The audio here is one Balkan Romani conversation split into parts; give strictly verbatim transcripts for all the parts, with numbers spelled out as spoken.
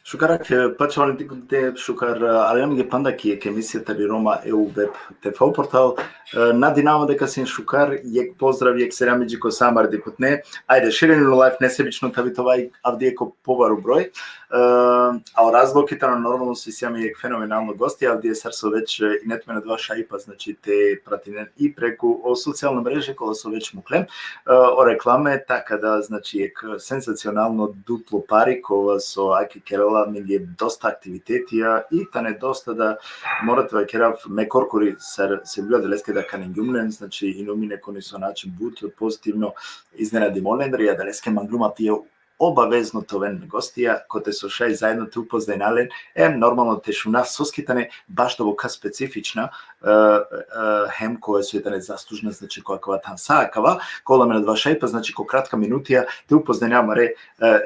Šukar, e, pa čavalin dikhutne, šukar, e, aljam ge panda ki jekh emisija tari Roma e u web T V portal. E, nadinava deka sin šukar, jekh pozdrav, jekh selami dži ko sa amare dikhutne. Ajde, širinena o live nesebično, tavi te ova i avdive ko pobaro broj. E, a o razlog i tano normalno so isi amen jekh fenomenalno gosti, avdive sar so već, e, ine tumen adava šajipa, znači, te pratinen i preku o socijalna mreže, kola so već muklem, e, o reklame, taka da, znači, jekh senzacionalno duplo pari, kova so ake kerela amenge dosta aktivitetija i tane dosta da mora te vakerav me korkori sar se bilo adaleske da kaningjum len, znači, inum ine ko nesavo način but pozitivno iznenadimo lendar, i adaleske manglum avdive obavezno te oven gostija, kote so šaj zaedno te upoznajna len, em normalno te šuna soske tane baš doboka specifična, e, e, hem koja so i tane zaslužna, znači, ko akava than sa akava, ka ovel amen adava šajipa, znači, ko kratka minutija te upoznajna amare, e,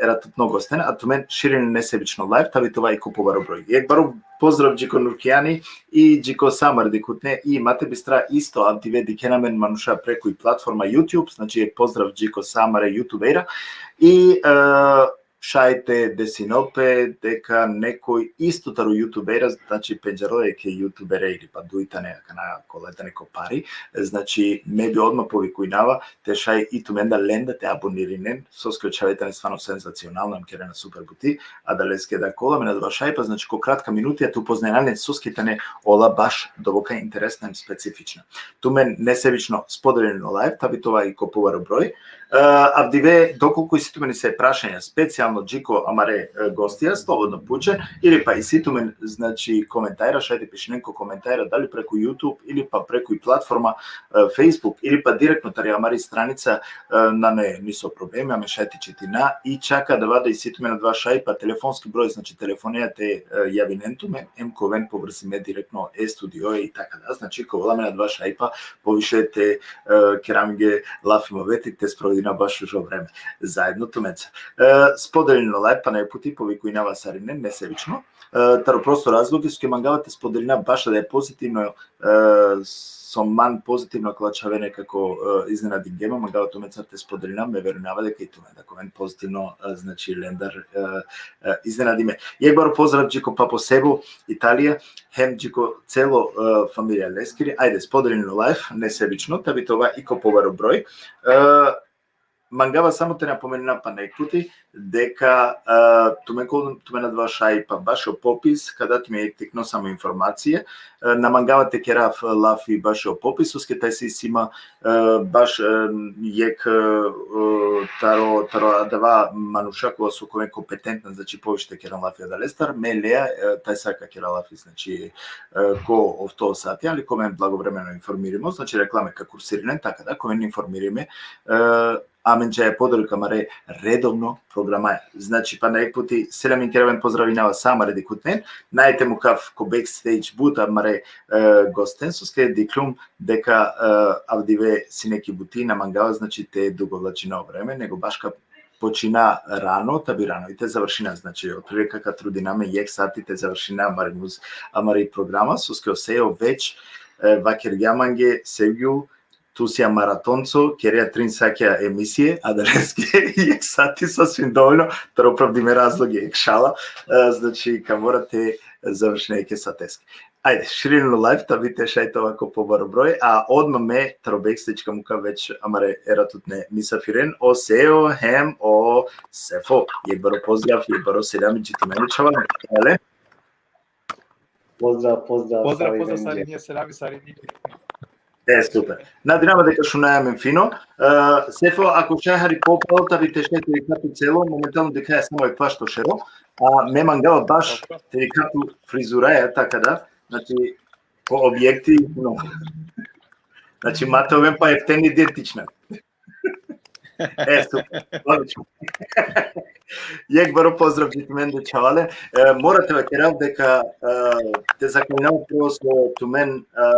eratutno gosten, a tumen širinen nesebično live, tavi te ova i ko pobaro broj. Jekh baro pozdrav dži ko Nurkijani i dži ko sa amare dikhutne, i ma te bistra isto avdive dikhena amen manuša preku i platforma YouTube, znači, jekh pozdrav dži ko sa amare YouTubera, i, e, šaj te desinol pe deka nekoj isto taro YouTubera, znači, pendžarela jekhe YouTubere ili pa duj tane akana kola tane ko pari, znači, me bi odma povikujnava te šaj i tumen da len da te abonirinen, soske o čhave tane stvarno senzacionalno, em kerena super buti, adaleske da ka ovel amen adava šajipa, znači, ko kratka minutija te upoznajna len soske tane ola baš doboka interesna em specifična. Tumen nesebično spodelinen o live, tavi te ova i ko pobaro broj. E, avdive, dokolku isi tumen isi prašanja specijalno dži ko amare, e, gostija, slobodno pučen, ili pa isi tumen, znači, komentara, šaj te pišinen ko komentara, dali preku YouTube, ili pa preku i platforma, e, Facebook, ili pa direktno tari amari stranica, e, nane niso problemi, amen šaj te čitina, i čak adava da isi tumen adava šajipa, telefonski broj, znači, telefonea te, e, javinen tumen, em ka oven povrzime direktno e studioja i taka da, znači, ka ovel amen adava šajipa poviše te, e, kera amenge lafi muhabeti, te sprovedina baš užo vreme zaedno tumenca. E, spodelinen o live, pana jekh puti povikujnava sarinen nesebično. E, taro prosto razlogi soske mangava te spodelina baš da e pozitivno, e, so man pozitivno akala čhave nekako, e, iznenadingje ma, mangava tumenca te spodelina, me verujnava deka i tumen da ka oven pozitivno, e, znači, lendar, e, e, iznenadime. Jekh baro pozdrav dži ko papo Sebo, Italija, hem dži ko celo, e, familija leskiri. Ajde, spodelinen o live nesebično, tavi te ova i ko pobaro broj. E, mangava samo te napomenina pana jekh puti, deka, e, tumen ko, tumen adava šajipa bašo popis, ka da tumen jekh tikno samo informacija, e, na mangava te kerav lafi bašo popis, soske tajsi isi ma, e, baš, e, jekh, e, taro, taro adava manuša kola so ka oven kompetentna, znači, poviše te kera lafi adalestar, me lea, e, tajsa ka kera lafi, znači, e, ko ofto sati, ali ka oven blagovremeno informirimo, znači, reklame ka kursirinen, taka da, ka oven informirime, e, amenđe e podelka amare redovno programaja. Znači, pana jekh puti, selamin kerav em pozdravinava sa amare dikhutnen, nane te mukav ko backstage but amare, e, gosten, soske dikhlum deka, e, avdive sine ki buti, na mangava, znači, te dugovlačina o vreme, nego baš ka počina rano, tabi rano i te završina, znači, otprilike ka trudina amen jekh sati te završina amari muz-, amari programa, soske o Seo već, e, vakergja mange, Sevgjul, tu sija maratonco, kerea trin satja emisije, adaleske jekh sati sasvim dovoljno, taro opravdime razloge, jekh šala, e, znači, ka mora te završina jekhe sateske. Ajde, širinen o live, tavi te šaj te ova ko pobaro broj, a odma me taro backstage ka mukav već amare eratutne misafiren, o Seo hem o Sefo. Jekh baro pozdrav, jekh baro selami dži tumen, čhava, ale? Pozdrav, pozdrav, pozdrav, pozdrav, sarinenge. Sarinenge, selami, sarinenge. E, super. Nadinava deka šunaja amen fino. E, Sefo, ako šaj hari popal, tavi te šaj te dikha tu celo, momentalno dikhaja samo e pašto šero, a me mangava baš te dikha tu frizuraja, taka da, znači, ko objekti, no. Znači, ma te oven pa efteni identična. E, super, odlično. Jekh baro pozdrav dži tumende, čhavalen. E, mora te vakerav deka, e, te zahvalinav prvo so tumen, e,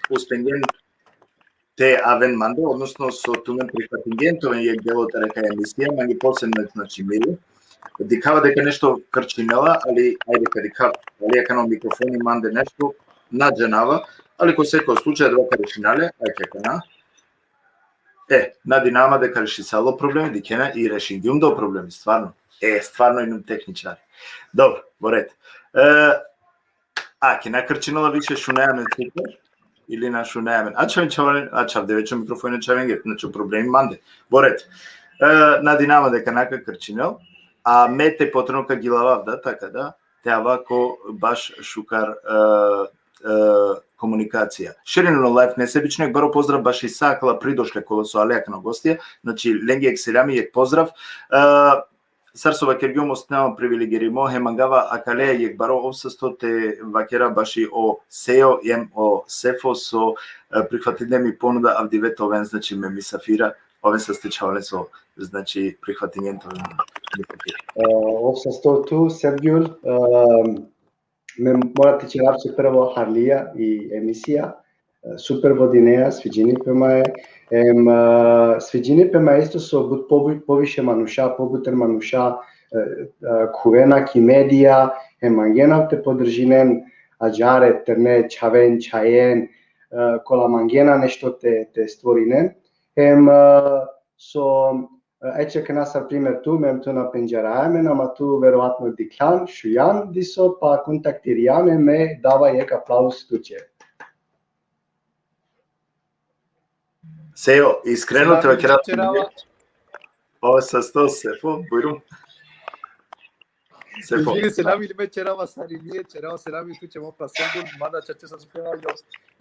uspengjen te aven mande, odnosno so tumen prihvatingen te oven jekh delo tari akaja emisija, mange posebno, znači, milo. Dikhava deka nešto krčinela, ali ajde ka dikhav, ali akana o mikrofoni mande nešto, na džanava, ali ko seko slučaj adava ka rešina le, ajde akana. E, nadinama deka rešisalo problemi, dikhena i rešingjum da o problemi, stvarno. E, stvarno inum tehničari. Dobro, boret. E, a, ki na krčinela više, šunaja amen super. Ili na šunaja amen. Ačhav, ačhav, ačhav, devećo mikrofoni ačhavenge, znači problemi mande. Boret. E, nadinama deka na ka krčinel, a me te potrno ka gilavav da, taka da, te ava ko baš šukar, e, e, komunikacija. Širinen o live nesebično, jek baro pozdrav baši sa akala pridošle kola so ale akana gostija, znači lenge jek selami, jek pozdrav. E, sar so vakergjum, osetinava privilegirimo, hem mangava akale jek baro ov sasto te vakera baši o Sejo, hem o Sefo so, e, prihvatinen mi ponuda avdive te oven, znači me misafira, oven saste čhavalen so, znači prihvatinen te oven misafira. E, ov sasto tu, Sergjul, e, me mora te ćerav so prvo harlija i emisija, e, super vodinea, sviđini pe ma e, em, e, sviđini pe ma isto so but pobu-, poviše manuša, pobuter manuša, e, e, khuvena ki medija, em mangena te podržinen ađare terne čhaven, čhajen, e, kola mangena nešto te, te stvorinen, em, e, so, e, eče kana sar primer tu, mem tu na pendžaraja amen, ama tu verovatno dikhljan, šujan diso, pa kontaktirjan, em me dava jek aplauz tuće. Sejo, iskreno te vakera. Ov sasto, Sefo, bujrum. Sefo. Izvini, selami, ili me ćerava sarinije, ćerava selami tuće mo pa Sergjul, mada čače sa so phenava,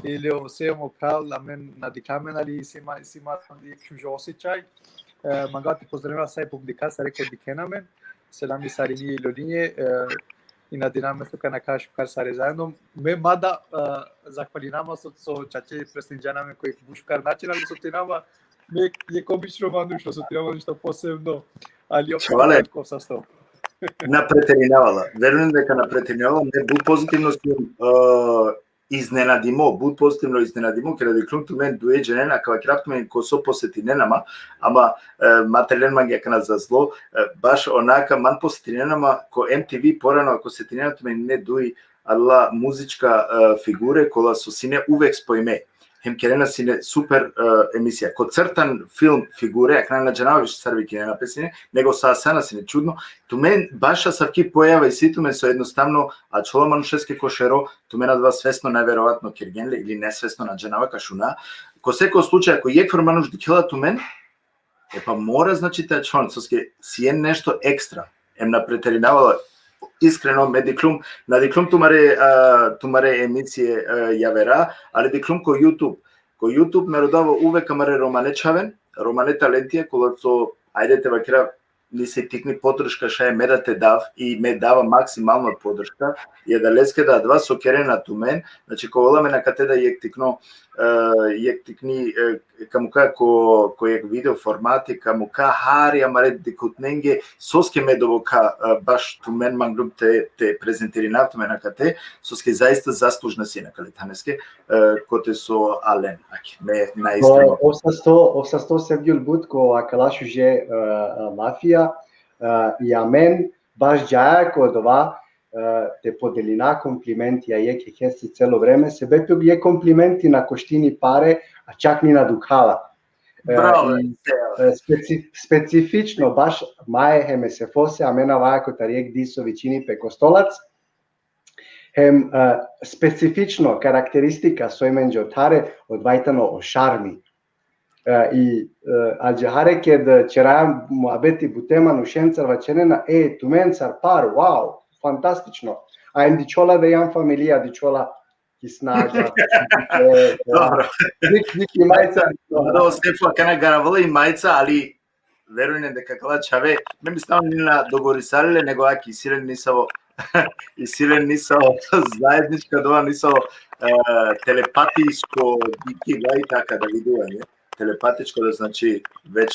ili o Sejo mo phral, amen na dikha amen, ali isi ma, isi ma jek šužo osećaj. E, mangava te pozdravinav sa e publika, sare ko dikhena amen. Selami sarinije i lolinje, e, i nadinama so kana ka šukar sare zajedno. Me mada, e, zahvalinama so, so čače presenđana amen ko jek but šukar način, ali so tinama, me jek obično manuš, so tinama ništo posebno, ali Čhavalen, ov sasto. Na preterinava la. Verujem deka na preterinava la, me but pozitivno sijum, e, iznenadimo, but pozitivno iznenadimo, keda dikhlum tumen duje dženen, a ka vakerav tumen ko so posetinena ma, ama, e, ma te len mange akana za zlo, e, baš onaka man posetinena ma ko M T V porano, ako setinena tumen ine duj, adala muzička, e, figure, kola so sine uvek spojime. Hem kerena sine super, e, emisija. Ko crtan film figure, akana na džanava više sar vikinena pe sine, nego sa asana sine čudno. Tumen baš asavki pojava isi tumen so jednostavno ačhola manušeske ko šero, tumen adava svesno najverovatno kergjen le ili nesvesno, na džanava, ka šuna. Ko seko slučaj, ako jekh far manuš dikhela tumen, e pa mora, znači, te ačhon, soske sien nešto ekstra. Em na preterinava la, iskreno, me dikhlum, na dikhlum tumare, a, tumare emisije, a, javera, ali dikhlum ko YouTube. Ko YouTube me rodava uvek amare romane čhaven, romane talentija, kola so, ajde te vakera, nisi tikni podrška šaj me da te dav i me dava maksimalno podrška, i adaleske da adava so kerena tumen, znači, ka ovel amen akate da jekh tikno, e, jekh tikni, e, ka mukha ko, ko jekh video formati, ka mukha hari amare dikhutnenge, soske me dovokha, e, baš tumen, manglum te, te prezentirinav tumen akate, soske zaista zaslužna sien akale thaneske, e, kote so alen, ake, me na iskreno. Ov sasto, ov sasto, Sergjul, but ko akala šuže, e, e, lafija, e, i amen baš džaja ko dova, e, te podelina komplimenti, a jekh jekhese celo vreme, sebepi jekh komplimenti na koštini pare, a čak ni na dukhala. E, bravo, i, e, speci-, specifično, baš maje hem e Sefose, amen avaja kotar jekh diso vičini pe Kostolac, hem, e, specifično karakteristika soj menđe othare, odova i tano o šarmi. E, i, e, ađahare ked ćeraja muabeti bute manušencar, vaćerena, e, tumencar par, wow, fantastično. A em dičhola da jam familija, dičhola ki snaga. E, e, dobro. Dik, dik i majca. Dobro, Sefo, akana garavela i majca, ali verujnen deka akala čhave, me mislam, ni na dogovorisale, nego ake isi len nisavo, isi len nisavo zajednička dova, nisavo, e, telepatijsko dikiba i taka da viduvanje. Telepatičko da, znači, već,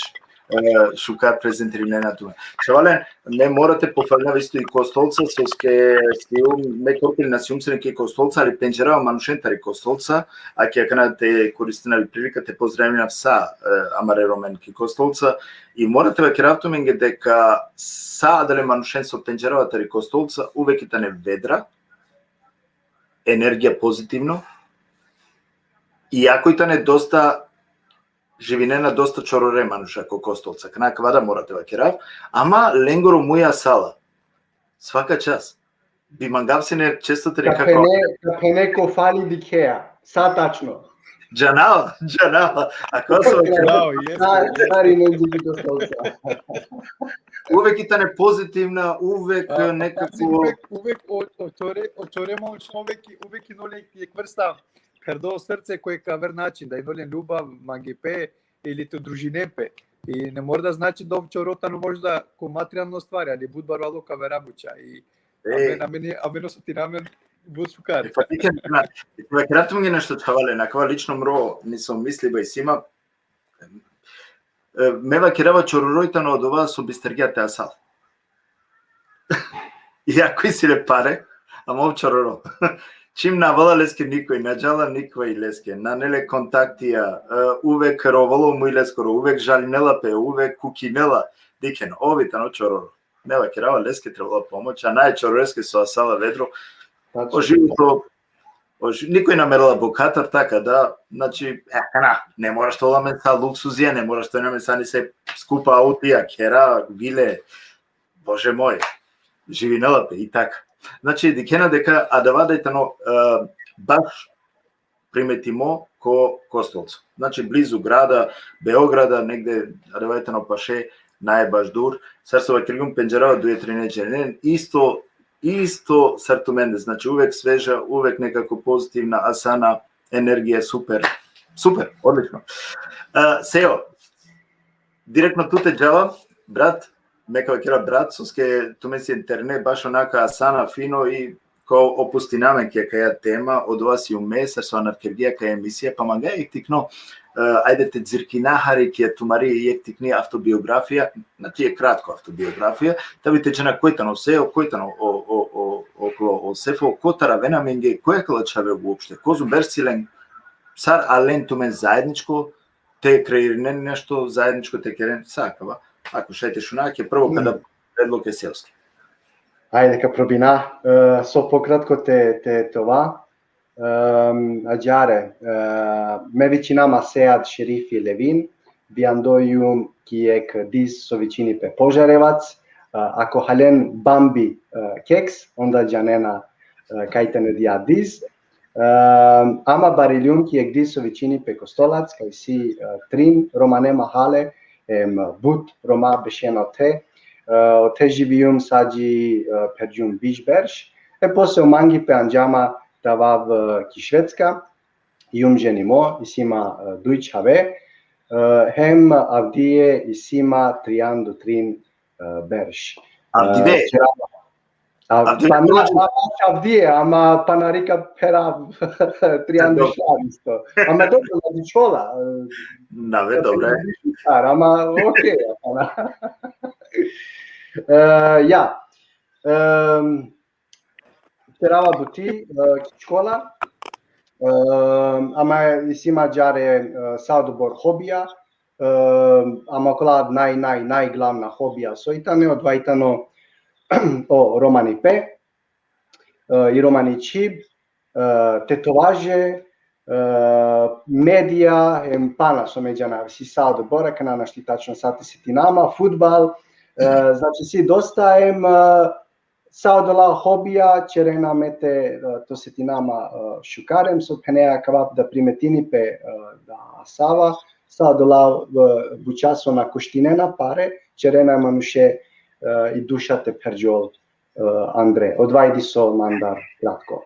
e, šukar prezentirinena tumen. Čhavalen, me mora te pofalinav isto i Kostolca, soske sijum, me korkori na sijum sine ki Kostolca, ali pendžerava manušen tari Kostolca, ake akana te koristinav i prilika te pozdravinav sa, e, amare Romen ki Kostolca, i mora te vakerav tumenge deka sa adale manušen so pendžerava tari Kostolca, uvek i tane vedra, energija pozitivno, iako i tane dosta živinena dosta čorore manuša ko Kostolca. Kana kava da mora te vakerav, ama lengoro muj asala. Svaka čast. Bi mangav sine često te reka. Ka phene, ka phene ko fali dikhea. Sa tačno. Džanava, džanava. Ako so bravo, jeste. Sa, jeste. Stari ne dži Kostolca. Uvek i tane pozitivna, uvek. A, nekako pazi, uvek, uvek o, o čore, o čore mo uvek, uvek i nole jek vrsta pherdo srce koje ka aver način, da i nole ljubav, mangipe, ili te udružine pe. I ne mora da znači da ov čoro tano možda ko materijalno stvari, ali but barvalo ka avera buća. I amen, amen, amen osetina amen but šukar. E, pa dikhen, na, te vakerav tumenge nešto, čhavalen, akava lično mro, nisam misli, ba isi ma, e, me vakerava čororo i tano odova so bistergja te asal. Iako isi le pare, ama ov čororo. Čim na avela leske nikoj, na džala nikoj leske, nane le kontaktija, e, uvek rovalo muj leskoro, uvek žalinela pe, uvek kukinela, dikhen, ov i tano čororo. Me vakerava leske trebela pomoć, a naj čororeske so asala vedro. Tačno. O životo, o ži-, nikoj na merela bogatar, taka da, znači, e, kana, ne moraš te ovel amen sa luksuzija, ne moraš te ovel amen sa ni se skupa autija, khera, vile, Bože moj, živinela pe i taka. Znači, dikhena deka adava da i tano, e, baš primetimo ko Kostolco. Znači, blizu grada, Beograda, negde, adava i tano paše, nae baš dur. Sar so vakergjum, pendžarava duj trine dženen, isto, isto sar tumende, znači, uvek sveža, uvek nekako pozitivna, asana, energija, super, super, odlično. E, Sejo, direktno tute džava, brat, me ka vakera brat, soske tumen si interne, baš onaka asana, fino i ko opustina amen ki akaja tema, odova sijum me, sar so anavkergja akaja emisija, pa mangaja jek tikno, e, ajde te dzirkina hari ki tumari jek tikni avtobiografija, znači jek kratko avtobiografija, ta bi te džana koj tano Sejo, koj tano o, o, o, o, o, o Sefo, kotar avena amenge, koj akala čhave uopšte, kozom berš si len, sar alen tumen zajedničko, te kreirinen nešto zajedničko te keren, sa akava. Ako šaj te šuna, ke prvo ka da predlog e Seoske. Ajde, ka probina, e, so pokratko te, te, te ova. Em, ađahar, e, me vičina ma Sead Šerifi Levin, bijando jum ki jek diz so vičini pe Požarevac, e, ako halen Bambi, e, keks, onda džanena, e, kaj tane dija diz. Em, ama bariljum ki jek diz so vičini pe Kostolac, kaj si, e, trin romane mahale, em, but Roma bešena othe, e, othe živijum sa dži, e, phergjum biš berš, e posle o mangipe andžama te avav, e, ki Švedska, jum ženimo, isi ma, e, duj čhave, e, hem avdive isi ma trianda u trin, e, berš. Avdive? E, čera-, Av-, Avdive pana-, na baš avdive, ama pana rika phera trianda u štar isto. Ama dobro, na dičhola. Na ve, dobro. Štar, ama okej, pana. E, ja. Em, čerava buti, e, ki škola. Em, ama isi ma ađahar, e, sa odobor hobija, e, ama kola naj, naj, najglavna hobija so i tane, odova i tano o romanipe, e, i romani čhib, e, tetovaže, e, medija, em pana so me džanav, si sa odobor, akana našti tačno sa te setina ma, fudbal, e, znači si dosta, em, e, sa odola hobija čerena me te, e, te osetina ma, e, šukar, em so phenea, kava da primetini pe, e, da asava, sa odola, e, buča so na koštinena pare, čerena manuše, e, i duša te pherđol, e, andre. Odova i diso mandar kratko.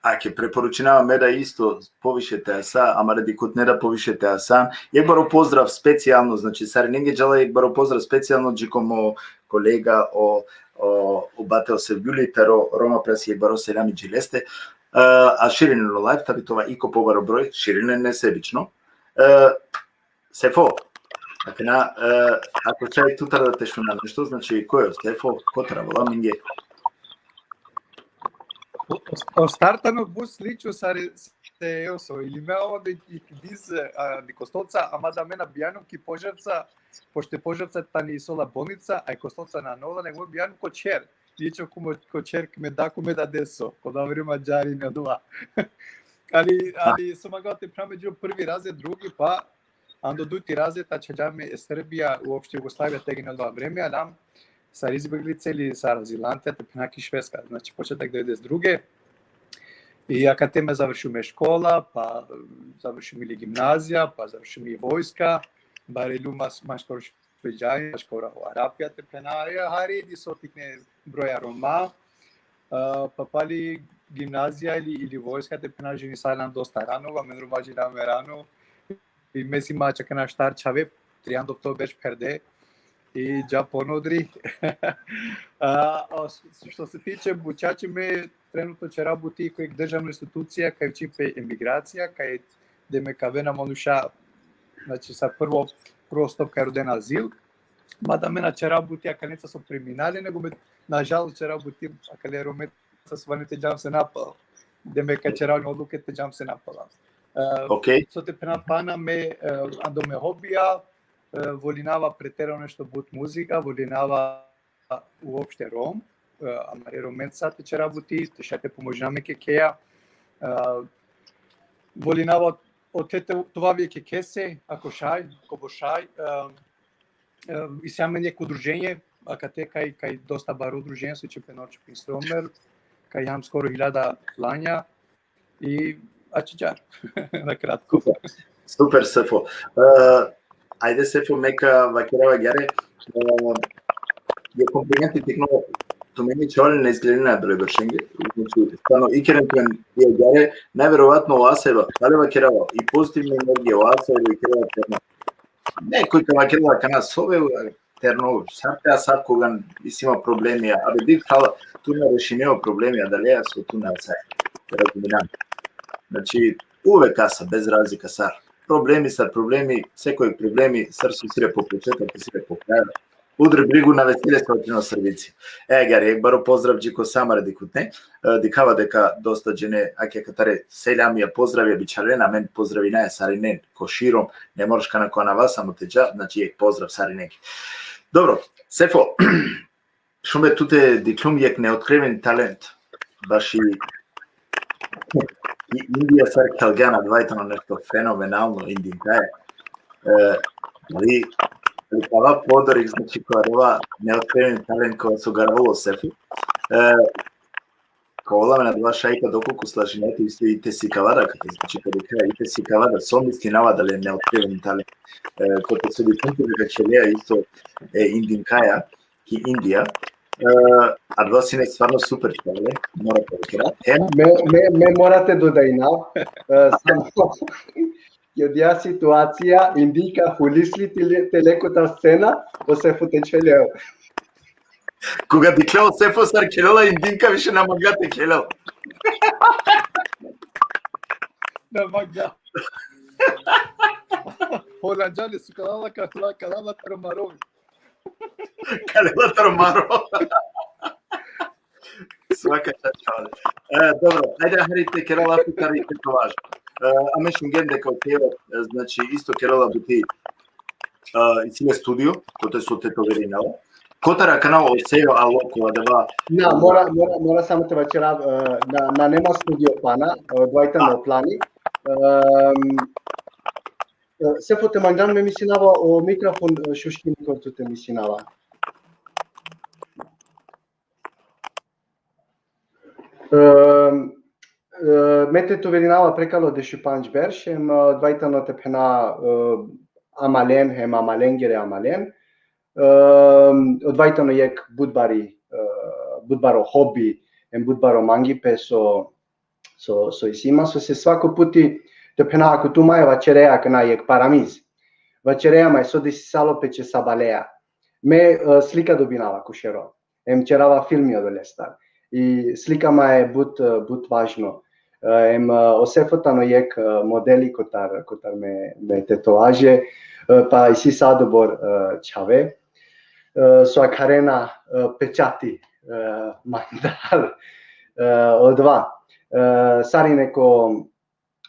Ake, preporučinava me da isto poviše te asa, amare dikhutne da poviše te asan. Jek baro pozdrav specijalno, znači, sarinenge džala jek baro pozdrav specijalno dži ko mo kolega o, o, o Bate o Sevgjuli, taro Roma Press, jek baro selami dži leste. E, a širinen o live, ta bi te ova i ko pobaro broj, širinen nesebično. E, Sefo, akana, e, ako šaj tutar da te šuna nešto, znači, koj o Sefo, kotar avela amenge? O, o, o start tano but slično sar e Seoso, ili me ova di, i diz, a, di Kostolca, ama da me na bijanum ki Požarevca, pošto e Požarevca tani isi ola bolnica, a i Kostolca nane ola, nego bijanum ko ćher. Lično ko mo-, ko ćher, me da, ko me dadeso, ko da vreme ađahar i ne odova. Ali, ali so mangava te phrav, među prvi razred, drugi, pa Ando dujti razred ačhađam e Srbija, uopšte Jugoslavija, tegani odova vreme, aljam sar izbeglice ili sar azilanti, te phena, ki Švedska. Znači, početak devedeset druge. I akate me završum e škola, pa završum i gimnazija, pa završum i vojska, barelum ma, maškaro Šveđani, maškaro Arapija, te phena, e, hari di so tikne broja Roma, e, pa pali gimnazija ili, ili vojska, te phena, ženisajlam dosta rano, amen Roma džiname rano, i me si ma čak na štar čhave, trianda berš pherde, i dža ponudri. A, a s-, što se tiče buća, me trenutno ćera buti ko jek državna institucija, kaj čini pe emigracija, kaj, demek, avena manuša, znači, sa prvo, prvo stop kaj rodena azil, mada me na ćera buti akalenca so kriminali, nego me, nažalost, ćera buti akale Romenca so vane te džam se napal. Demek, ka ćera odluke te džam se napal. E, Okej. So te phena pana, me, e, ando me hobija, e, volinava preterano nešto but muzika, volinava uopšte Rom, e, amare Romenca te ćera buti, te šaj te pomožina amen kheja. E, volinava o te, te, te ovav kese, ako šaj, ako bo šaj, e, e, isi amen jek udruženje, akate kaj, kaj dosta baro udruženje, so čini pe Norrköpings Romer, kaj ham skoro hiljada članja, i ačhiđa, na kratko. Super, Sefo. E, ajde, Sefo, me ka vakerava agjaar, e, e komplimenti tikno, tumenge čhave na izgledina broj beršenge, znači, stvarno, ikeren tumen i agjaar, najverovatno o asajba, ali vakerava, i pozitivna energija o asajba, i kerela terno. Nekoj ka vakerela kana sove, terno, sar te asavko gan, isi ma problemija, a be, dikh, tu na rešineo problemija, adaleja so tu na asaj. Razuminav. Znači, uvek asa, bez razlika sar. Problemi sar problemi, sekoj problemi, sar so sire po početak, sire po kraj. Udri brigu, na vesele so tino servici. E, agjaar, jek baro pozdrav dži ko sa amare dikhutne. E, dikhava deka dosta džene ake katare selamija, pozdravija bičhalena, amen pozdravinaja sarinen ko širom, ne moraš kana ko anava samo te dža, znači, jek pozdrav sarinenge. Dobro, Sefo, šume, tute dikhlum jek neotkriven talent. Baši i Indija sar khelgjan, adava tano nešto fenomenalno, Indinkaja. E, ali, ali kava podorik, znači, ko adava neotkriven talent kova so garavela o Sefo. E, ka ovel amen adava šajka dokolku slažinea te, isto i te sikava da, kate, znači, kate, i te sikava da, so mislinava dali neotkriven talent. E, kote so dikhum tumen deka ćhelea isto e Indinkaja, ki Indija. E, adava sine stvarno super čhave, mora te vakerav. Hem Me, me, me mora te dodajnav, e, samo ki odija situacija, Indinka hulisli tele, tele kotar scena, o Sefo te ćhelel. Koga dikhlja o Sefo sar khelela, Indinka više na mangla te khelel. Na mangla. Holanđani so kalala, kalala, kalala taro maro. Kalala taro maro. Svaka čast, čhave. E, dobro, ajde, hari te kera lafi tari tetovaža. E, amen šungjem deka o Sefo, e, znači, isto kerela buti, e, isi le studio, kote so tetovirinela. Kotar akana o Sefo alo ko adava? Na, mora, mora, mora samo te vaćerav, e, na, nane ma studio pana, e, odova tano plani. Em, e, Sefo, te mangan, me mislinava o mikrofon, e, šuškini kote te mislinava. Em, e, me tetovirinava prekalo dešupandž berš, em, e, odova tano te phena, e, amalen, hem amalengere amalen. Em, odova tano jek but bari, e, but baro hobi, em but baro mangipe so, so, so isi ma, sose svako puti te phena, ako tu maje vaćerea akana jek paramiz, vaćerea maje so desisalo pe će sabaleja. Me, e, slika dobinava ko šero. Em ćerava filmi odolestar. I slika maje but, e, but važno. E, em, e, o Sefo tano jek, e, modeli kotar, kotar me, me tetovaže, e, pa isi sa adobor, e, čhave. E, so akharena, e, pečati, e, mandar, e, odova. E, sarine ko,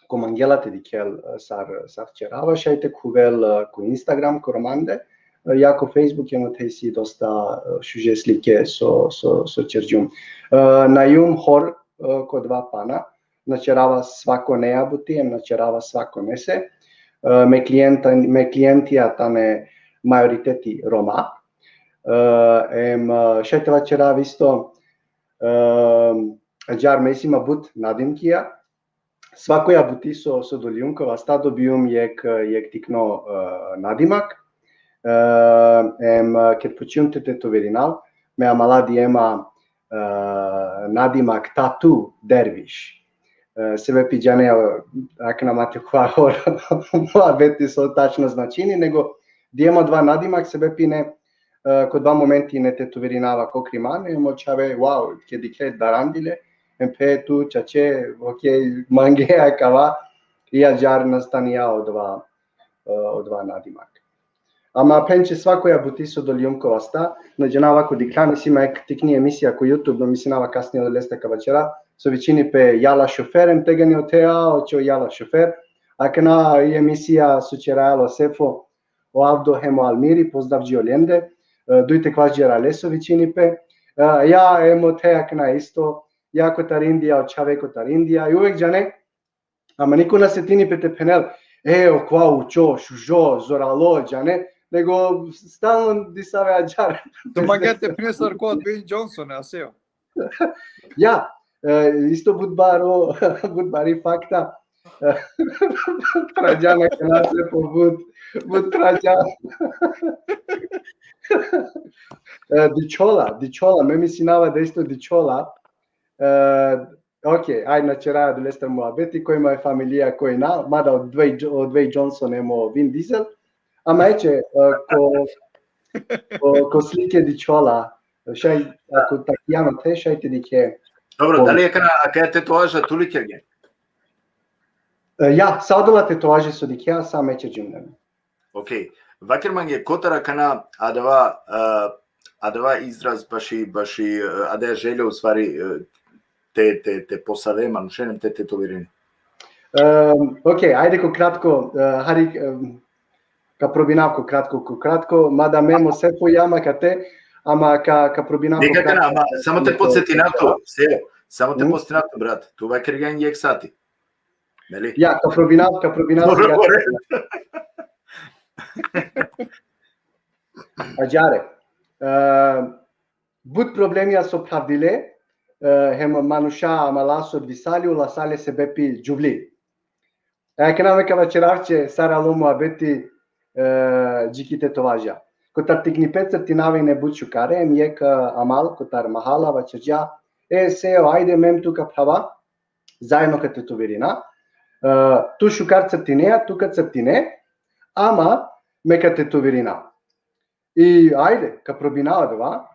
ko mangela te dikhel, e, sar, sar ćerava, šaj te khuvel, e, ko Instagram, ko romande, e, ja ko Facebook, em ote isi dosta, e, šuže slike so, so, so ćerđum. E, na jum hor, e, ko odova pana, na ćerava svakonea buti, em na ćerava svakonese. E, e, me klienta, me klientija tane majoriteti Roma. E, em, e, šaj te vaćerav isto, e, ađar me isi ma but nadimkija, svakoja buti so, so dolijum ko vasta dobijum jek, jek tikno, e, nadimak. E, em, ked počijum te tetovirinav, me amala dijema, e, nadimak tatu derviš. E, sebepi džane, e, akana ma te kova muabeti so tačno značini, nego dijema odova nadimak, sebepi ine, e, ko odova momenti ine tetovirinava ko krimane, em o čhave, wow, ked dikhe darandile, em pe tu čače, okej, mange akava, i ađar nastanija odova, e, odova nadimak. Ama phenđe, svakoja buti so dolijum ko vasta, na džanav, ako dikhljan, isi ma jek tikni emisija ko YouTube, no mislinava kasnije leste ka vaćera, so vičini pe Jala šofer, em tegani ote, a, o čo Jala šofer. Akana i emisija so ćerajla o Sefo, o Avdo hem o Almiri, pozdrav dži olende, e, duj te kvaš đerale so vičini pe. E, ja, em ote akana isto, ja kotar Indija, o čhave kotar Indija, i uvek džane, ama niko na setini pe te phenel, e, okova učo, šužo, zoralo, džane, nego stalno disave ađar. Tu mangea te phenel sar ko Dwayne Johnson, a seo. Ja, e, isto but baro, but bari fakta. Trađana kana se po but, but trađana. E, dičhola, dičhola, me mislinava da isto dičhola. E, okej, ajde, na ćeraja adalestar muabeti, koj ma e familija, koj na, mada o Dwayne, o Dwayne Johnson em o Vin Diesel, ama eće, e, ko, ko, ko slike dičhola, šaj, ako takijano te, šaj te dikhe. Dobro, dali akana, akaja tetovaža tu li kergje? E, ja, sa odola tetovaže so dikhea, sa me ćerđum len. Okej. Vaker mange, kotar akana adava, e, adava izraz baši, baši, e, adaja želja, u stvari, e, te, te, te posave manušen em te, te tetovirini. Em, okej, ajde ko kratko, e, hari, em, ka probinav ko kratko, ko kratko, mada me em o Sefo jam akate, ama ka, ka probinav ko kratko. Nikako, ama samo te podsetinav tu, Sefo, samo te podsetinav tu, brat, tu vakergjan jek sati. Neli? Ja, ka probinav, ka probinav. Dobro, dobro. Ađare. E, but problemija so phravdile, e, hem manuša amala so odvisali, ola sale sebepi džuvli. E, akana me ka vaćerav će sar alo muabeti, e, dži ki tetovaža. Kotar tiknipe crtinava ine but šukare, em jek, e, amal kotar mahala vaćerđa, e, Seo, ajde, me em tu ka phrava, zajedno ka tetovirina. E, tu šukar crtinea, tu ka crtine, ama me ka tetovirina. I ajde, ka probinav adava,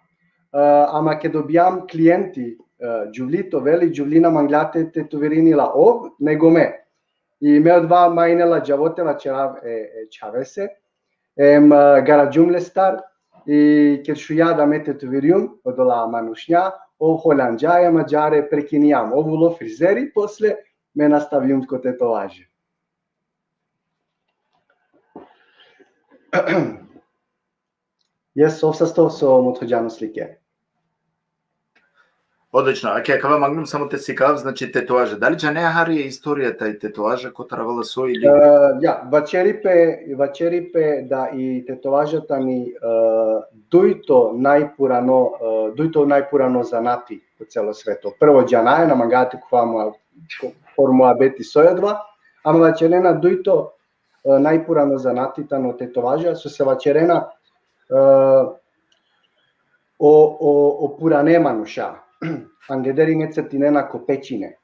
e, ama ked dobijam klienti, e, džuvli, te ovel i džuvli na mangla te, te tetovirini la ov, nego me. I me odova ma ine ladžavo te vaćerav e, e čhavese, em, e, garađum lestar, i ked šuja da me tetovirjum odola manušnja, ov holanđa, em ađare prekinijam. Ov ulo frizeri, posle me nastavjum ko tetovaže. Jes, ov sasto so mothođan o slike. Odlično. Ake, akava manglum samo te sikav, znači, tetovaža. Dali džanea hari istorija taj tetovaža, kotar avela so ili? E, ja, vaćeri pe, vaćeri pe da i tetovaža tani, e, dujto najpurano, e, dujto najpurano zanati po celo sveto. Prvo džanaja, na manga te khuva mu-, ko-, kor muabeti soj odova, ama vaćerena dujto, e, najpurano zanati tano tetovaža, so se vaćerena, e, o, o, o purane manuša. Angleder ine crtinena ko pećine. E,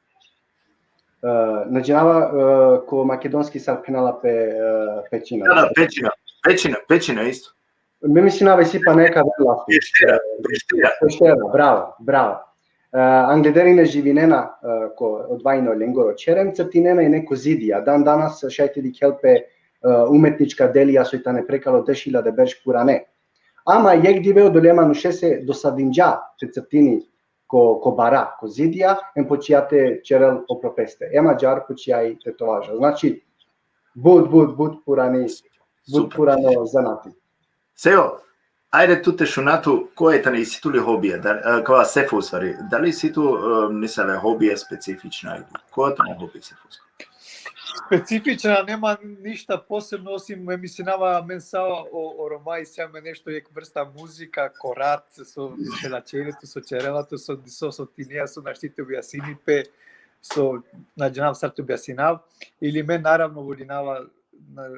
na džanava, e, ko makedonski sar phenela pe, e, pećina. Da, da, pećina, pećina, pećina isto. Me mislinava isi pana jek aver lafi. Peštera, peštera. Peštera, bravo, bravo. E, angleder ine živinena, e, ko odova ine lengoro ćeren, crtinena ine ko zidija. Dan danas šaj te dikhel pe, e, umetnička delija soj tane prekalo deš hiljade berš purane. Ama jek dive odole manušese dosadinđa te crtini ko, ko bara, ko zidija, em počija te ćerel opro peste. Em ađar počija i tetovaža. Znači, but, but, but purani, but purano zanati. Seo, ajde tu te šuna tu, koja tane, isi tu li hobija, da, e, kova Sefo u stvari, dali isi tu, e, nesave hobija specifična, koja tane hobija Sefo? specifična, nema ništa posebno, osim, me misinava, amen sa o, o Roma isi amen nešto, jek vrsta muzika, ko rat, so pelačere tu, so čerela tu, so, so, so tinea, so našti te objasini pe, so na džanav sar te objasinav, ili me naravno volinava, na,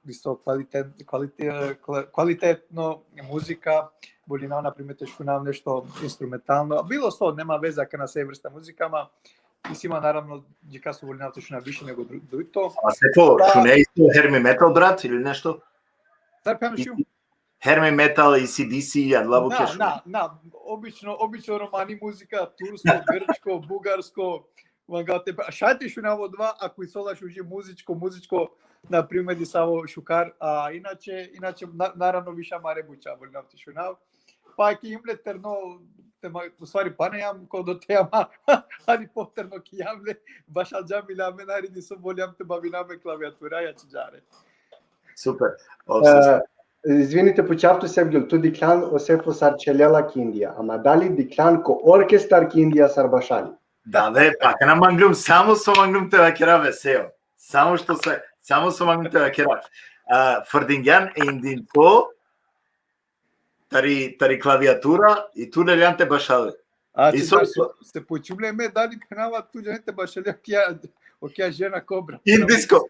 isto kvalitet-, kvalite-, kva-, kvalitetno muzika, volinava, na primer, te šunav nešto instrumentalno, bilo so, nema veze, akana sa i vrsta muzika, ama isi ma, naravno, dži kas so volinava te šunav više nego dru-, dujto. A se to, Pa šune isto heavy metal, brat, ili nešto? Sar phenava, šun? Heavy metal, A C D C, adala bukja Na, šune. Na, na, obično, obično romani muzika, tursko, grčko, bugarsko, mangava te, šaj te šunav odova, ako isi ola šuži muzičko, muzičko, na primer, disavo šukar, a inače, inače, na, naravno, više amare buća volinav te šunav. Pa ki jam le terno, te ma, u stvari, pana jam, ko do te ama, ali poterno ki jam le, bašalđam i le amen, ari diso boljam te bavinav me klavijatura, ja čađare. Super. E, izvinite, pučav tu, Sevgjul, tu dikhljan o Sefo sar čhelela ki Indija, ama dali dikhljan ko orkestar ki Indija sar bašali? Da, ve, pa kana manglum, samo so manglum te vakerav, Seo. Samo što se, samo so manglum te vakerav. A, frdingjan e indinko, tari, tari klavijatura, i tu leljan te bašale. A, I či so- da, se, se pučum le me, dali phenava tu džane te bašale, okija, okija žena kobra. Indijsko.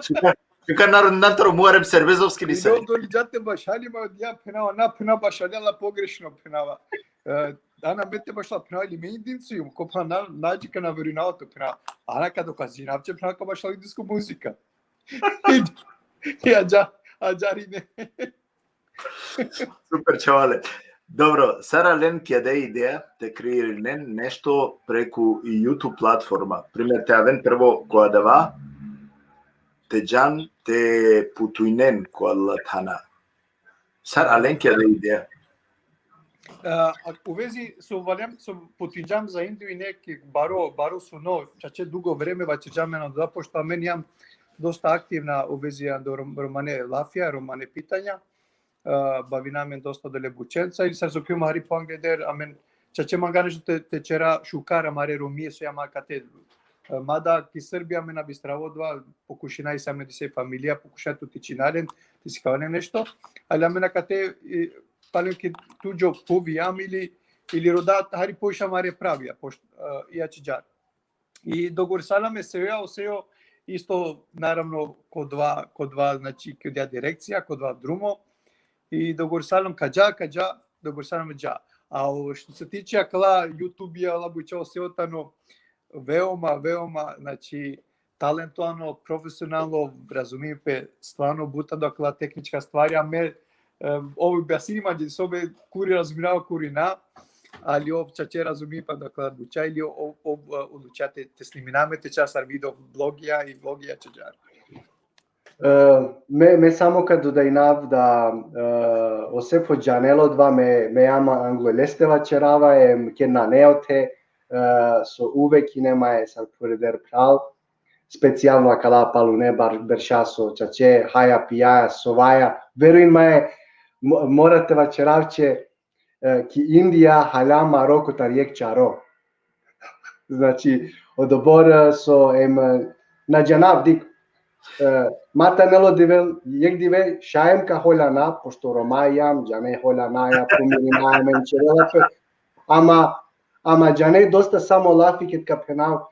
Šukar, šukar narod, nantaro Muharem Serbezovski I nisi. do, do li džate bašali, ma ja phenava, na phenava bašali, ala pogrešno phenava. E, ana me te bašala, phenava, ili me indinci jum, ko phenava, na, na dži kana verujnava to, phenava. Ana kad okazinav će, phenava, ka bašala indijsko muzika. Ja dža, a džari ne. Super, čhavale. Dobro, sar alen ki adaja ideja te kreirinen nešto preku YouTube platforma. Primer, te aven prvo ko adava, te džan te putujnen ko adala thana. Sar alen ki adaja ideja. A, a, u vezi so valjam, so putujnđam za Indiju i neki baro, baro suno, čače dugo vreme vaćerđam amen odova, pošto amen jam dosta aktivna u vezi ando rom-, romane lafija, romane pitanja, a, bavina amen dosta dole bućenca, ili sar so kjum hari po angleder, amen čače manga nešto te, te čera šukar amare Romije so jam akate, a, mada ki Srbija amen na bistrava odova, pokušina i sa amen dise familija, pokušina te utičina len, te sikava len nešto, ali amen akate, e, palem ki tuđo phuv jam ili, ili roda hari poviše amare pravija, pošto, e, ja čađar. I dogovorisala me Seoja, o Seo isto, naravno, ko dva, ko dva, znači, ko dija direkcija, ko dva drumo. I dogovorisala me ka dža, ka dža, dogovorisala me dža. A o, što se tiče akala YouTube-a, ala buća, o Seo tano veoma, veoma, znači, talentovano, profesionalno, razumi pe stvarno but ando akala tehnička stvari, a me, em, ovo objasnini ma, sobe kuri razuminava, kuri na, ali ov čače razumi pe ando akala buća, ili ov, ov, ov, odlučija te, te snimina me, te čera sar video blogija i vlogija čađar. E, me, me samo ka dodajnav da, e, o Sefo džanel odova, me, me jam anglo leste vaćerava, em ked nane ote, e, so uvek ine mae sar pureder phral, specijalno akala palune bar-, berša so čače, haja, pijaja, sovaja, verujin mae, mo-, mora te vaćerav će, e, ki Indija haljam maro kotar jekh čaro. Znači, odobor, e, so em, e, na džanav, dik, e, ma te anel o divel, jekh dive šaj em ka holjana, pošto Roma jam, džane, holjanaja, pomirinaja amen, čerela pe, ama, ama džane, dosta samo lafi ked ka phenav,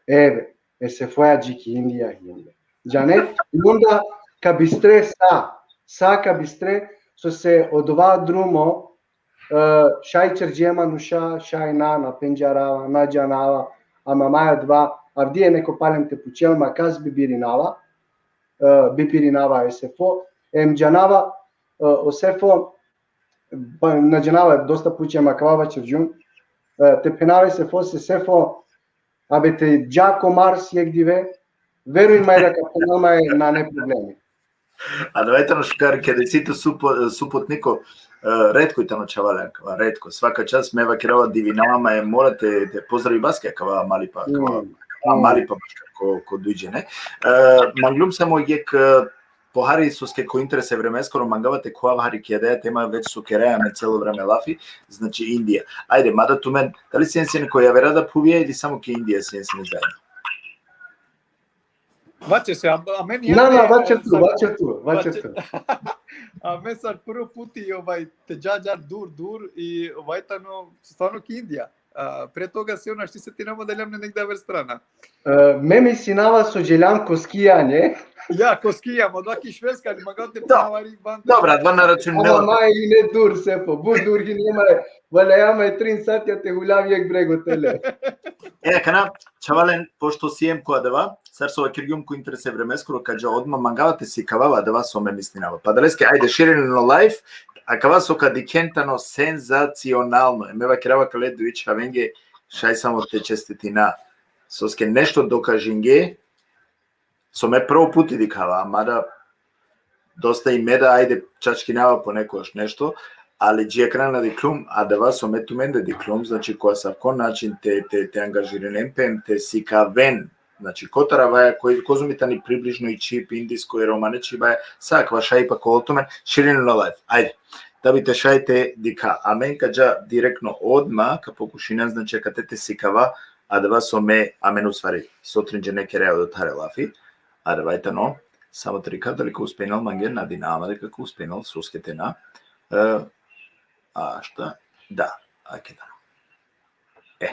eve, e Sefoja dži ki Indija hine. Džane, i onda ka bistre sa, sa ka bistre, so se odova drumo, e, šaj čerđe manuša, šaj na, na pendžarava, na džanava, ama mae odova, avdive neko palem te pučel ma kas bibirinava, e, bibirinava e Sefo, em džanava, e, o Sefo, pa, na džanava, dosta pučja ma kava vaćerđum, e, te phenav e Sefo, se Sefo, abe te dža ko Mars jekh dive, verujin mae da ka phenel mae, nane problemi. Adava tano šukar, ked isi tu supo-, suputniko, e, retko i tano čhavalen, retko. Svaka čast, me vakerava, divinava ma, e, mora te, te pozdravi baske kava malipa, kava, Mm. kava malipa baška ko, ko duj džene. E, manglum samo jekh, e, pohari, soske ko interes e vremeskoro mangava te khuvav hari ki adaja tema, već so keraja amen celo vreme lafi, znači Indija. Ajde, mada tumen, dali sien sien ko javera da phuvija ili samo ki Indija sien sien zajedno? Vaćer se, a, a meni Na, na, jadni, vaćer e, tu, sar, vaćer tu, vaćer tu. a me sar prvo puti, ovaj, te dža, dža dur, dur i, ovaj, tano stvarno ki Indija. A, pre toga se ona šti setinava da ljam ne negde aver strana. E, me mislinava so dželjam ko skijanje. Ja, ko skijam, odova ki Švedska, ali mangava te Da. Avari banda. Dobro, adava na račun Ama nela. ma i ne dur, Sefo, but dur hine ma, valjani ma i trin satja te huljav jekh brego tele. E, akana, čhavalen, pošto siem ko adava, sar so vakergjum ko interes e vremeskoro, ka dža odma, mangava te sikava adava so me mislinava. Pa adaleske, ajde, širinel o live, akava so ka dikhen tano senzacionalno. E, me vakerava kale duj čhavenge, šaj samo te čestitina. Soske nešto dokažinge, so me prvo puti dikhava, mada dosta i me da, ajde, čačkinava ponekogaš nešto, ali dži ekran na dikhlum, adava so me tumende dikhlum, znači, ko asavko način te, te, te angažirinen pe, te sikaven, znači, kotar avaja, koj, kozom i tani približno i čhib, indijsko i romane čhibaja, sa akava šaj pa kol tumen, širinel o live. Ajde, da bi te šaj te dikha. Amen ka dža direktno odma, ka pokušinam, znači, akate te sikava, adava so me, amen u stvari, sotrin džene kerea odotar e lafi, adava i tano, samo te dikha dali ka uspenel mange, nadinava deka ka uspenel, soske te na. E, a šta? Da, ake tano. E.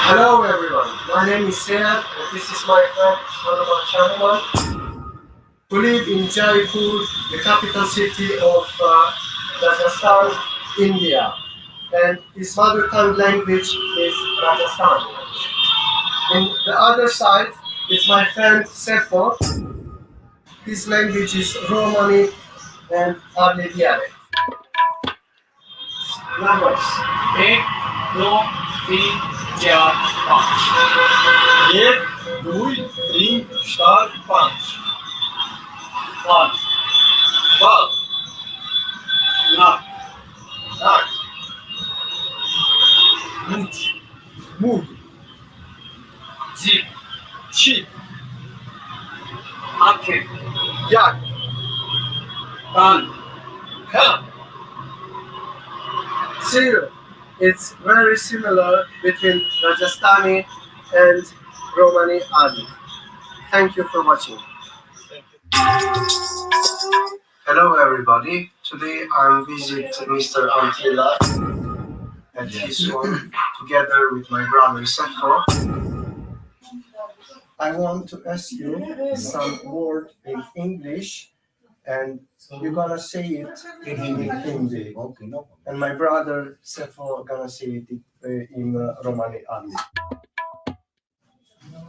Hello everyone, my name is Sead and this is my friend Shanuman Shanuman, who live in Jaipur, the capital city of uh, Rajasthan, India. And his mother tongue language is Rajasthan. In the other side, it's my friend Sefo. His language is Romani and Arli dialect. Numbers. Ek, do, tin, char, panch. Ek, dui, tin, char, panch. Panch. Bal. Nak. Nak. Much. Mul. Jib. Chib. Aken. Yak. Kan. Kan. Sir, it's very similar between Rajasthani and Romani Arli. Thank you for watching. Hello everybody. Today I'm visit Mister Antila at his home together with my brother Sefo. I want to ask you some word in English and you're gonna say it in Hindi. Okay, no problem. And my brother Sefo gonna say it uh, in uh, Romani Arli.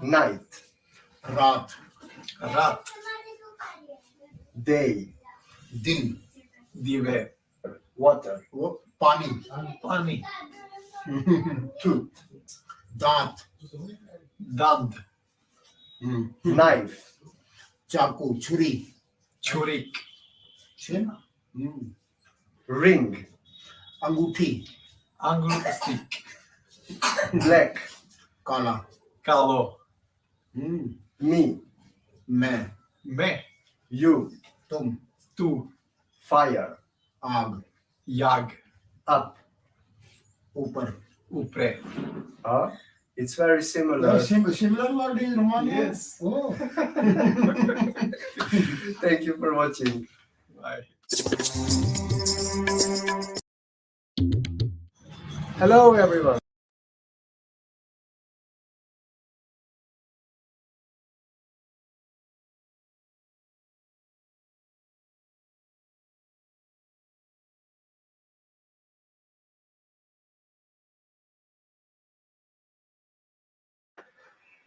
Night. Rat. Rat. Day. Din. Dive. Water. Pani. Pani. Tooth. Dant. Dand. Knife. Chaku. Churi. Churik. Ring. Anguthi. Angul stick. Black. Kala. Kalo. Me. Me. Me. You. Tum. Tu. Fire. Ag. Yag. Up. Upar. Upre. Huh? It's very similar. Very similar, similar word in Romania. Yes. Oh. Thank you for watching. Bye. Hello everyone.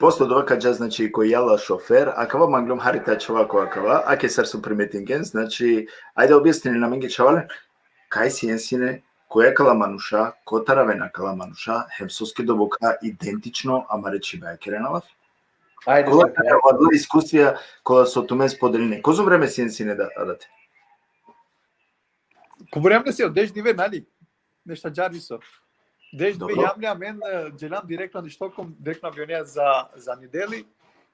Posle toga ka dža, znači, ko jala šofer, akava manglum hari te ačhova ko akava, ake sar so primetingen, znači, ajde objasninen amenge čhavalen, kaj sien sine, koja kala manuša, kotar avena kala manuša, hem soske doboka identično amare čhibaja kerena lafi. Ajde, kola iskustvija, kola so tumen spodeline. Kozom vreme sien sine da, adate? Ko vreme si, deš dive, nali? Nešto džar iso. Deš dive. Dobro. Jam le amen, e, dželam direktno iz Stockholm, direktno avionea za, za New Delhi,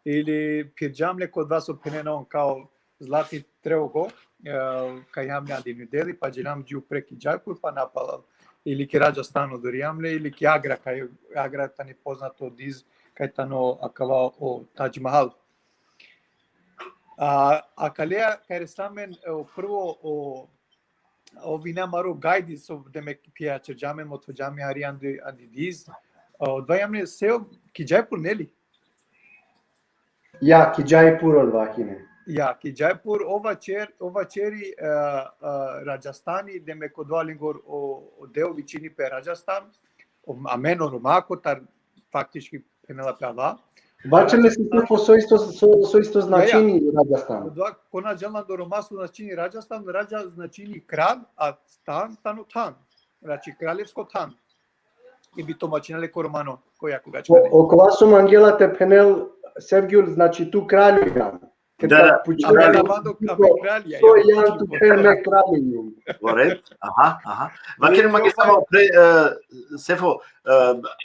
ili phirdžam le ko adava so phenena on kao zlatni treugao, e, kaj jam le andi New Delhi, pa dželam dži upre ki Jaipur, pa napalal. ili ki Rajasthan odori amle, ili ki Agra, kaj Agra tani poznato diz, kaj tano akava o Taj Mahal. A, akalea kaj resla amen, e, o prvo, o, o vine amaro gajdi, so demek pija ćerđa amen, mothođa amen hari andi, andi diz. O, odova amne se o, ki Džajpur, neli? Ja, ki Džajpur odova hine. Ja, ki Džajpur, ova ćer-, ova ćeri, e, e, Rajastani, demek odova lengor o, o deo vičini pe Rajasthan, o, amen o Roma kotar faktički phenela pe ava. Vaćer le si so, so isto, so, so isto značini Rajasthan. Odova, ko na džanela do Roma so značini Rajasthan, Raja značini kralj, a than, tano than. Znači, kraljevsko than. I bi tumačinela le ko romano, ko jako gačkane. O, okova so mangela te phenel, Sevgjul, znači tu kralju jan. Da, da. Amen, amen, amen kralja, so jan, tu phen me kralju. Koret, aha, aha. Vaker mange samo pre, e, Sefo, e,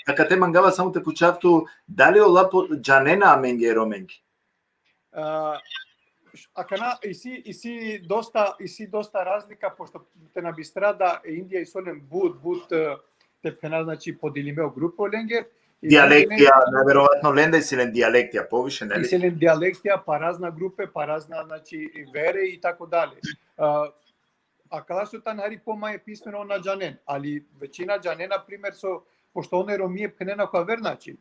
akate mangava samo te pučav tu, dali ola po-, džanena amenge e Romenge? A, š-, akana isi, isi dosta, isi dosta razlika, pošto te na bistra da e Indija isi olen but, but, e, te phena, znači, podelime o grupe olenge. I Dijalektija, najverovatno lende isi len dijalektija poviše, neli? Isi len dijalektija, pa razna grupe, pa razna, znači, i vere i tako dalje. A, akala so tane hari po manje pismeno na džanen, ali većina džanen, na primer, so, pošto one Romije phenena ko aver način.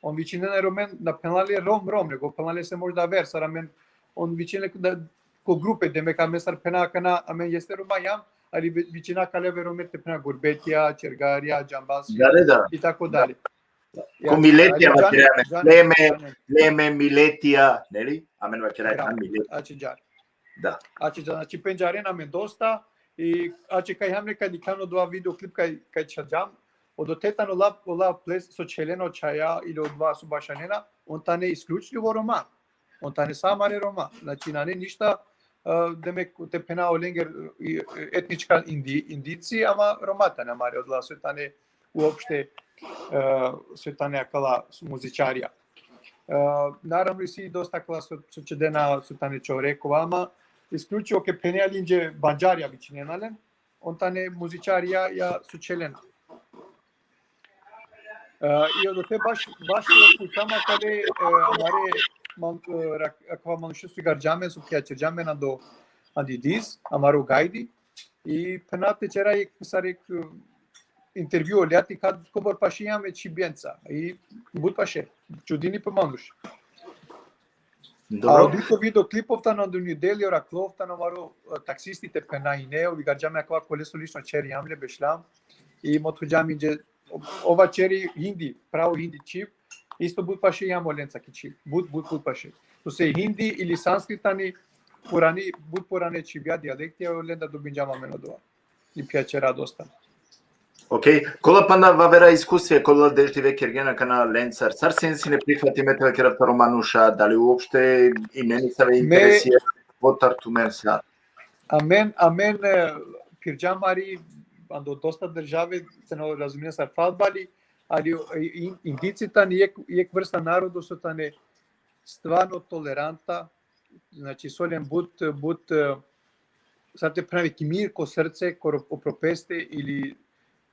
On vičinena e Romen, na phenela le Rom, Rom, nego phenela le se možda aver, sar amen, on vičinena da, ko grupe, demek amen sar phena akana, amen jeste Roma jam, ali vi-, vičina akale aver Romen te phena gurbetija, čergarija, džambazija, Da, da, da. i tako dalje. Ko miletija, Znači, vaker amen, džanen, pleme, džanen. Pleme, miletija, neli? Amen vaker amen Bravo. Miletija. Znači, džar. Da. Znači, džar, znači, pendžarena amen dosta, i, znači, kaj ham nekad dikhljam odova video klip kaj, kaj čhađam, odote tane ola, ola ples so čhelena o čhaja ili odova so bašanena, on tane isključivo Roma. On tane sa amare Roma. Znači, nane ništa, e, demek te phena olenger, e, etnička Indi-, Indici, ama Roma tane amare, odola so tane uopšte, e, so tane akala muzičarija. E, naravno, isi dosta akala so, so čedena, so tane čore kova, ama isključivo ke phenea len dže bandžarija vičinena len, on tane muzičarija, ja, so čhelena. E, i odote baš, baš pučam akale, e, amare, man-, e, rak-, akava manuša so igarđa amen, so pija ćerđa amen ando, andi diz, amaro gajdi, i phena te ćera jek, sar jek, e, intervju olea, te ka kobor paše jam e čhibenca. I but paše, čudini pe manuš. A Dobro. o dujto video klip ov tano ando New Delhi, oraklo ov tano amaro, e, taksisti te phena ine, ov igarđa amen akava koleso, lično ćerđam le, bešljam. I mothođam inđe, ova ćeri hindi, pravo hindi čhib, isto but paše jam olenca ki čhib, but, but, but paše. So se hindi ili sanskrit tani purani, but purane čhibja, dijalektija, olendar dobinđam amen odova. I pija ćera dosta. Okej, kola pana avera iskustvija, kola deš dive kergjen akana lencar, sar sine sine prihvatime te vakerav taro manuša, dali uopšte ine nesave interesija kotar tumen sa? Amen, amen, e, phirđam hari, ando dosta države, se na razumina sar fadbali, ali, e, in-, Indici tane jek, jek vrsta narodo so tane stvarno toleranta, znači, so len but, but, e, sar te phenav, ki mir ko srce, ko ro-, o propeste ili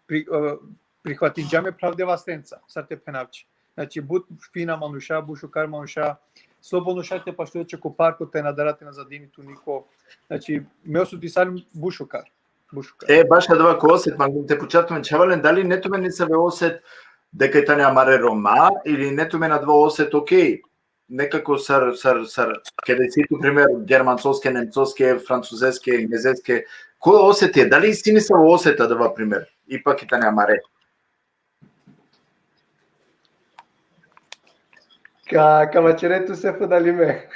pri-, e, prihvatinđa me pravde vastenca, sar te phenav će. Znači, but fina manuša, but šukar manuša, slobodno šaj te pašljoće ko parko, te na dara, te na zadini tu niko. Znači, me osetinđam but šukar, but šukar. E, baš adava ko oset, mangum te pučav tumen, čhavalen, dali ine tumen nesave oset deka tane amare Roma, ili ine tumen adava oset, okej, nekako sar, sar, sar, keda isi tu primer germancoske, nemcoske, francuzeske, englezeske, ko oset e, dali isi nesavo oset adava primer, ipak tane amare? Ka, ka vaćere tu, Sefo, dali me?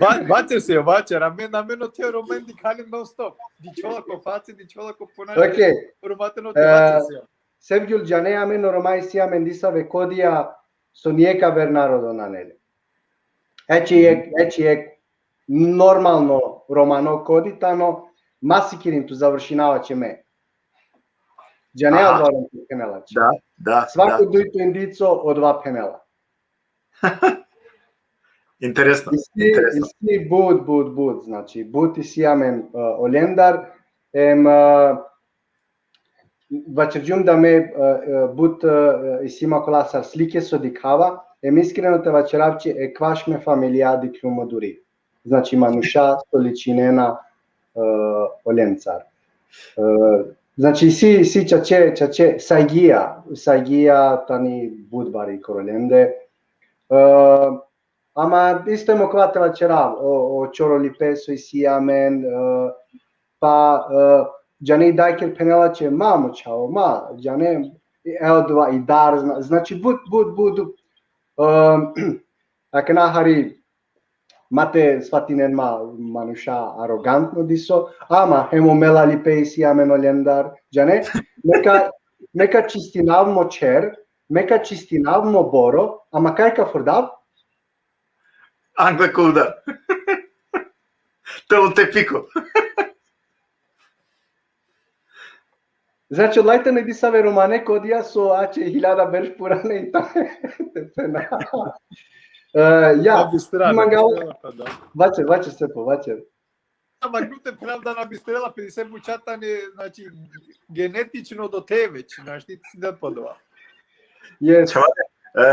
Va-, vaćer se, vaćer, amen, amen ote Romen dikha len non stop. Dičhola ko faci, dičhola ko puna. Okej. Romate no te E, vaćer se. Sevgjul, džane, amen o Roma isi amen disave kodija so nijek aver narodo nane le. Eči jek, eči jek normalno romano kodi tano, ma sikirin tu, završinava će me. Džane, Aha. Alvaro, phenela će. Da, da, Svako da. Dujto Indico odova phenela. Interesno, Isi, interesno. isi but, but, but, znači, but isi amen, e, olendar, em, e, vaćerđum da me, e, e, but, e, isi ma kola sar slike so dikhava, em iskreno te vaćerav će ekvaš me familija dikhlum oduri. Znači, manuša so ličinena, e, olencar. E, znači, si, si čače, čače, sajgija, sajgija tani but bari koro lende. E, ama isto em okova te vaćerav, o, o čorolipe so isi amen, e, pa, e, džane i dajker phenela će, ma mo čhavo, ma, džane, e, odova i dar, zna-, znači, but, but, but, but, e, akana hari, ma te svatinen ma manuša arogantno diso, ama hem o melalipe isi amen olendar, džane, me ka, me ka čistinav mo čher, me ka čistinav mo boro, ama kaj ka furdav? Angla kuda. Te o tepiko. Znači, odlaj tane disave romane kodija so ače hiljada berš purane i tane. Te fena. E, ja, Na bistrela, mangava. Na bistrela, pa da. Vaćer, vaćer, Sefo, vaćer. Ama glute pravda na bistrela, pedeset buča tane, znači, genetično do te već, znaš, ti si da podova. Yes. Čhavale, e,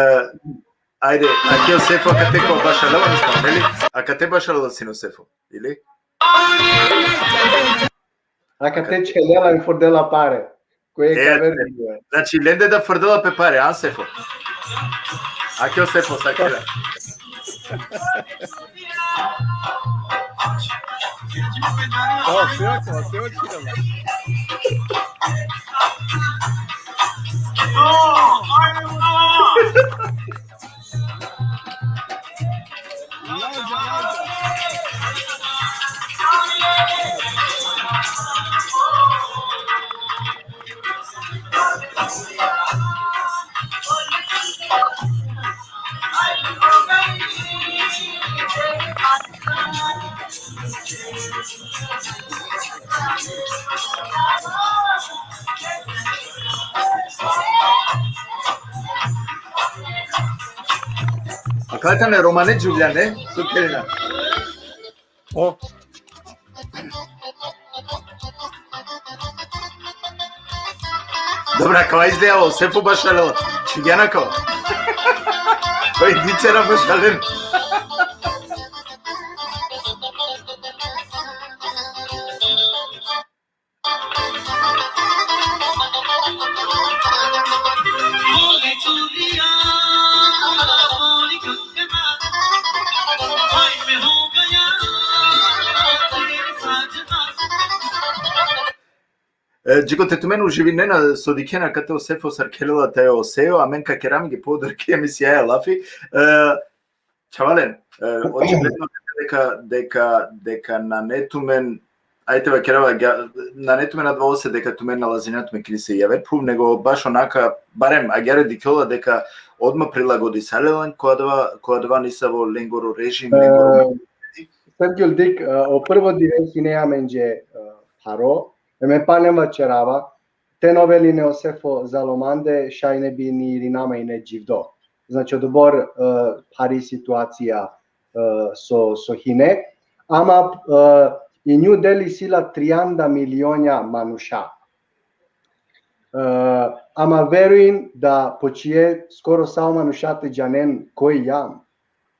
ajde, akate o Sefo, akate ko bašalela, nismo, neli? Akate bašalela sine o Sefo, ili? Akate čhelela em frdela pare. Ko e, e, kaver e, znači, lende da frdela pe pare, a, Sefo? Akate o Sefo, sa kera. O, sve ako, sve ako. Akala tane romane džuvljane, so kerena. O. Dobro, akava izgleda, o Sefo bašalela. Čigena akava. Pa i dicera bašalen. E, džiko te tumen uživinena so dikhena kate o Sefo sar kerela te o Seo, amen ka kera amenge podrki emisijaja lafi. E, čhavalen, e, očigledno deka, deka, deka nane tumen, ajde vakerava, ga-, nane tumen adava ose deka tumen nalazina tumen ki lise javer phuv, nego baš onaka, barem agjaar dikhjola deka odma prilagodisalen ko adava, ko adava nisavo lengoro režim, e, lengoro. Sergio, dik, e, o prvo dive hine amenđe, e, pharo, e me palem vaćerava, te na ovel ine o Sefo zalo mande, šaj ne bi ni irina ma ine dživdo. Znači, odobor, e, phari situacija, e, so, so hine, ama, e, i New Delhi isi la trianda milionja manuša. E, ama verujin da počije skoro sa o manuša te džanen koj jam.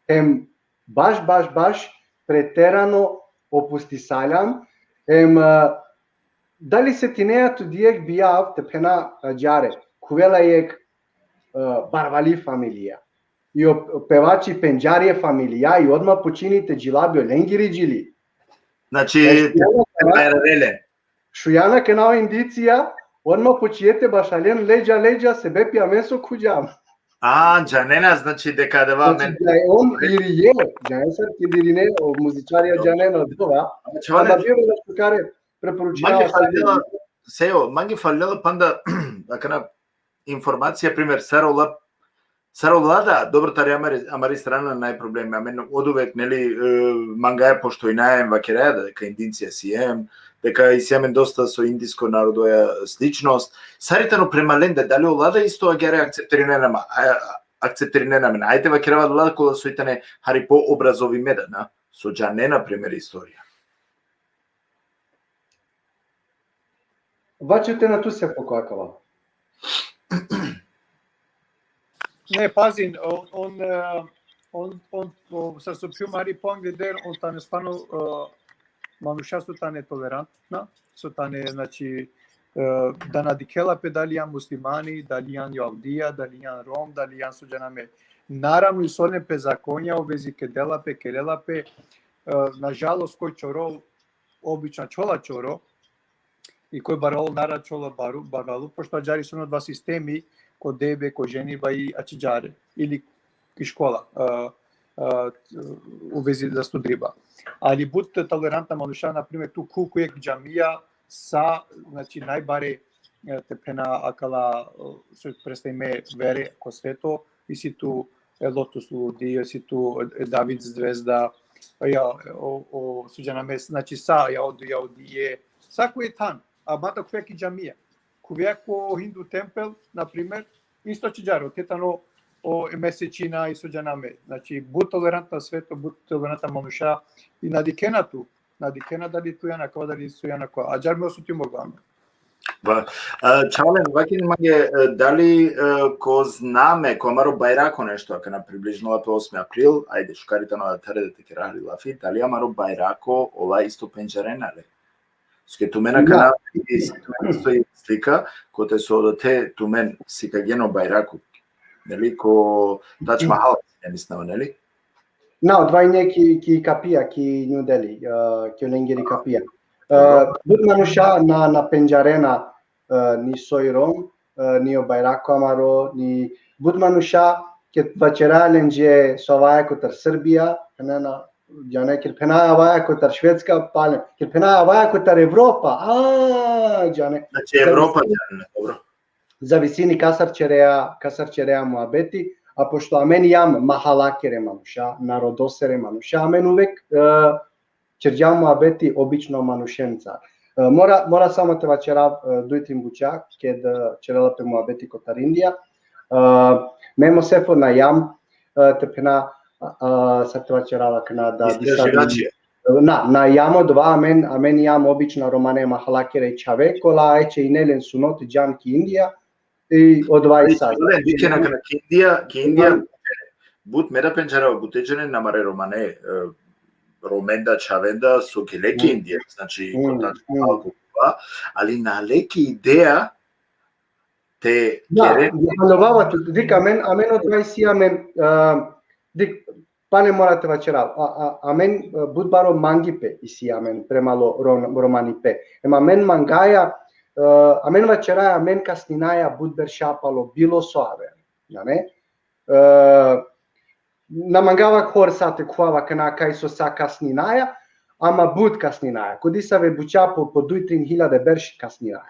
Em baš, baš, baš preterano opustisaljam. Em, e, dali setinea tu dijek bijav te phena ađare, khuvela jek, e, barvali familija. I o pevači pendžari e familija i odma počini te džilabi olengiri džili. Znači, znači, te, te pararele. Šujan akana o indicija, odma počije te bašalen ledža, ledža, sebepi amen so khuvđam. A, džanena, znači, deka adava, znači, amen. Džaj on iri je, džanena sar ki dirine, o muzičarija džanena odova. Znači, ama vale, bilo na šukare preporučinava. Mange fallela, Seo, mange fallela panda, akana informacija, primer, sar ola, sar ola da, dobro, tari amari, amari strana nane problemi, amen oduvek, neli, e, mangaja, poštujnaja, vakeraja da, deka Indincija siem, deka isi amen dosta so indisko narodoja sličnost. Sar i tano prema lende, dali ola da isto agjare akceptirinena ma, a, akceptirinena amen. Ajde vakerava ola kola so i tane hari poobrazovime da, na? So džanena, primer, istorija. Vaću te na tu Sefo ko akava. Ne, pazin, on, on, e, on, on, o, sar so piju mari po angleder, on tane stvarno, e, manuša so tane tolerantna, so tane, znači, e, da na dikhela pe dali jan muslimani, dali jan jahudija, dali jan rom, dali jan so džanav me. Naravno, isi len pe zakonja, u vezi kedela pe, kerela pe, e, nažalost, koj čoro, obično ačhola čoro, i koj baralo nara ačhola baru, baralo, pošto ađahar isi len odova sistemi, ko debe, ko ženiba i ačhiđare, ili ki škola, e, e, u vezi zastudriba. Ali but tolerantna manuša, na primer, tu khuv ko jekh džamija, sa, znači, najbare, e, te phena akala, e, so predstavime vere ko sveto, isi tu, e, Lotus Ludi, isi tu, e, David Zvezda, ja, o, o, so džanav me, znači, sa, ja, od, ja, od, je, sa koj than, a mata khuve ki džamija. Khuve ko Hindu tempel, na primer, isto ačhiđare, ote tano o, e, mesečina i so džanav me. Znači, but tolerantna sveto, but tolerantna manuša, i na dikhena tu, na dikhena dali tu jan akava, dali so jan akava. Ađahar me osetimo glavno. Ba, e, Čalen, vaker mange, e, dali, e, ko zname, ko amaro bajrako nešto, akana približinela pe osmi april, ajde, šukar i tano atar da te kera hari lafi, dali amaro bajrako ola isto pendžarena le? Soske tumen akana, tumen isto i slika, kote so odote tumen sikagjen o bajrako, neli, ko Taj Mahal, ja mislinava, neli? Na, odova ine ki, ki kapija, ki New Delhi, e, ki olengiri kapija. E, but manuša na, na pendžarena, e, ni soj rom, e, ni o bajrako amaro, ni but manuša, ked vaćera lenđe so avaja kotar Srbija, na, na, džane, ked phena avaja kotar Švedska, pale, ked phena avaja kotar Evropa, a, džane. Znači, Evropa, džane, dobro. Zavisini kasar ćerea, kasar ćerea muhabeti, a pošto amen jam mahalakere manuša, narodosere manuša, amen uvek, e, ćerđam muhabeti obično manušenca. E, mora, mora samo te vaćerav, e, duj trin buća, ked, e, ćerela pe muhabeti kotar Indija. E, me hem o Sefo na jam, e, te phena, a, a, sar te vaćerav akana da, istraživači. Na, na jam odova, amen, amen jam obična romane mahalakere čhave, kola eće ine len suno te džan ki Indija, i odova i sa. Dikhen akana ki Indija, ki Indija, but me da pendžarava, bute džene amare romane, e, romenda, čhavenda, so gele ki Indija, znači, ko Taj Mahal, ko Kuba, ali nane lenge ideja te keren. Da, alovava tu, dik, amen, amen odova isi amen, e, dik, Pane, mora te vaćerav, a, a, amen, e, but baro mangipe isi amen prema lo ro-, romanipe. Em amen mangaja, e, amen vaćeraja, amen kasninaja but berša palo bilo so aver. Džane? E, na mangava hor sa te khuvav akana kaj so sa kasninaja, ama but kasninaja. Ko disave buća po, po duj trin hiljade berš kasninaja.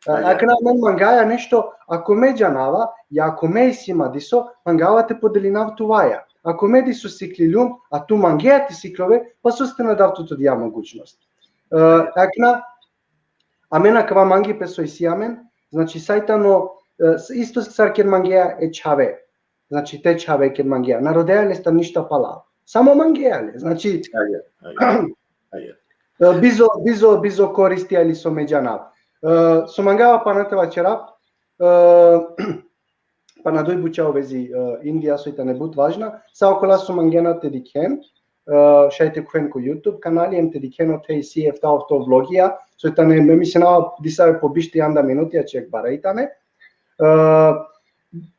E, akana amen mangaja nešto, ako me džanava, ja ako me isi ma diso, mangava te podelinav tuvaja. Ako me diso sikliljum, a tu mangea te siklove, pa sose te na dav tut odija mogućnost. E, akana, amen akava mangipe so isi amen, znači, sa i tano, e, s-, isto sar ked mangea e čhave. Znači, te čhave ked mangea. Na rodea lestar ništa palav. Samo mangea le. Znači, ajde, ajde, ajde. E, bizo, bizo, bizo koristi ali so me džanav. E, so mangava pana te vaćerav, e, pana duj buća u vezi, e, Indija, soj tane but važna. Sa okola so mangena te dikhen, e, šaj te khuven ko YouTube kanali, em te dikhen ote isi efta ofto vlogija, soj tane, me mislinava, disave po biš trianda minuti, a ček bare i tane. E,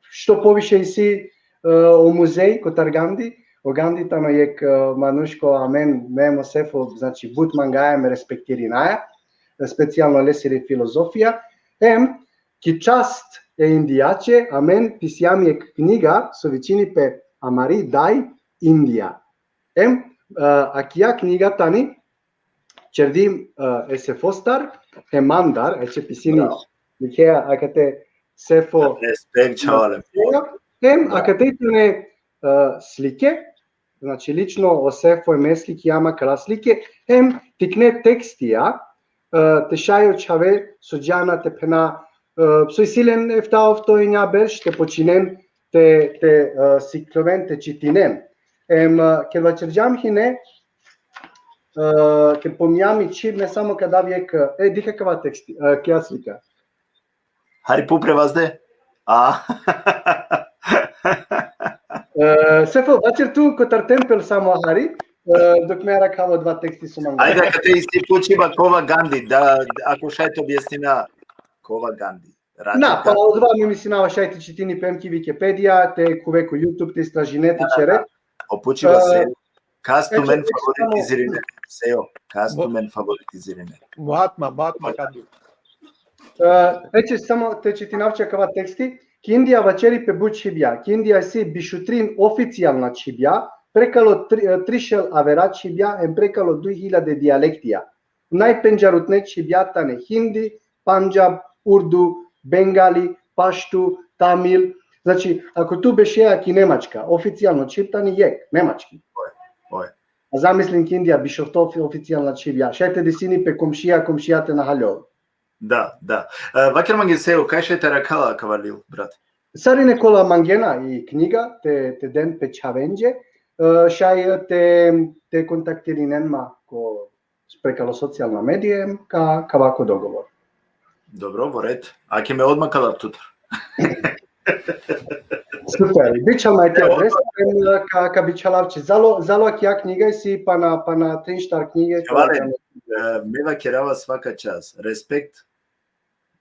što poviše isi, e, o muzej kotar Gandi, o Gandi tano jekh, e, manuš ko amen, me hem o Sefo, znači, but mangaja em respektirinaja, e, specijalno lesiri filozofija, em ki čast e Indijaće, amen pisijam jekh knjiga, so vičini pe Amari daj Indija. Em, e, akija knjiga tani, ćerdi, e, e Sefostar, e mandar, e će pisini, bravo, likea, akate Sefo. Respekt, čhavale. Em, akate tane, e, slike, znači lično o Sefo em me slikijam akala slike, em tikne tekstija, e, te šaj o čhave so džana te phena, e, so isi len efta ofto enja berš te počinen te, te, e, sikloven, te čitinen. Em, e, ked vaćerđam hine, e, ke pomnjam i čhib, me samo ka dav jekh, e, dikh akava teksti, e, kija slika. Hari pupre vazde? A. E, Sefo, vaćer tu kotar tempel samo hari, e, dok me arakhava odova teksti so mangava. Ajde, ka te isi pučiba kova Gandhi, da, ako šaj te objasnina kova Gandhi. Račun Na, pa ka- odova mi mislinava šaj te čitini pe hem ki Wikipedia, te khuve ko YouTube, te istražine, te čere. O pučiba se, kas tumen favoritizirine? Seo, kas tumen favoritizirine? Mahatma, Mahatma Gandhi. E, eče, samo te čitinav će akava teksti. Ki Indija vaćeri pe but čhibja. Ki Indija isi bišutrin oficijalna čhibja, prekalo tri-, e, trišel avera čhibja, hem prekalo duj hiljade dijalektija. Najpendžarutne čhibja tane hindi, pandžab, urdu, bengali, paštu, tamil. Znači, ako tu bešea ki Nemačka, oficijalno čhib tani jekh, nemački. Oj, oj. A zamislin ki Indija, bišofto ofi-, oficijalna čhibja. Šaj te disini pe komšija, komšija te na haljol. Da, da. E, vaker mange Seo, kaj šaj te arakhala akava lil, brat? Sarine kola mangena i knjiga, te, te den pe čhavenđe, e, šaj te, te kontaktirinen ma ko prekalo socijalna medije, ka, ka ava ko dogovor. Dobro, voret. Ake me odma ka lav tutar. Super, bičhal ma i ti adresa, ka, ka bičhalav će. Zalo, zalo akija knjiga isi pana, pana trin štar knjige. Čhavalen, e, me vakerava svaka čas. Respekt.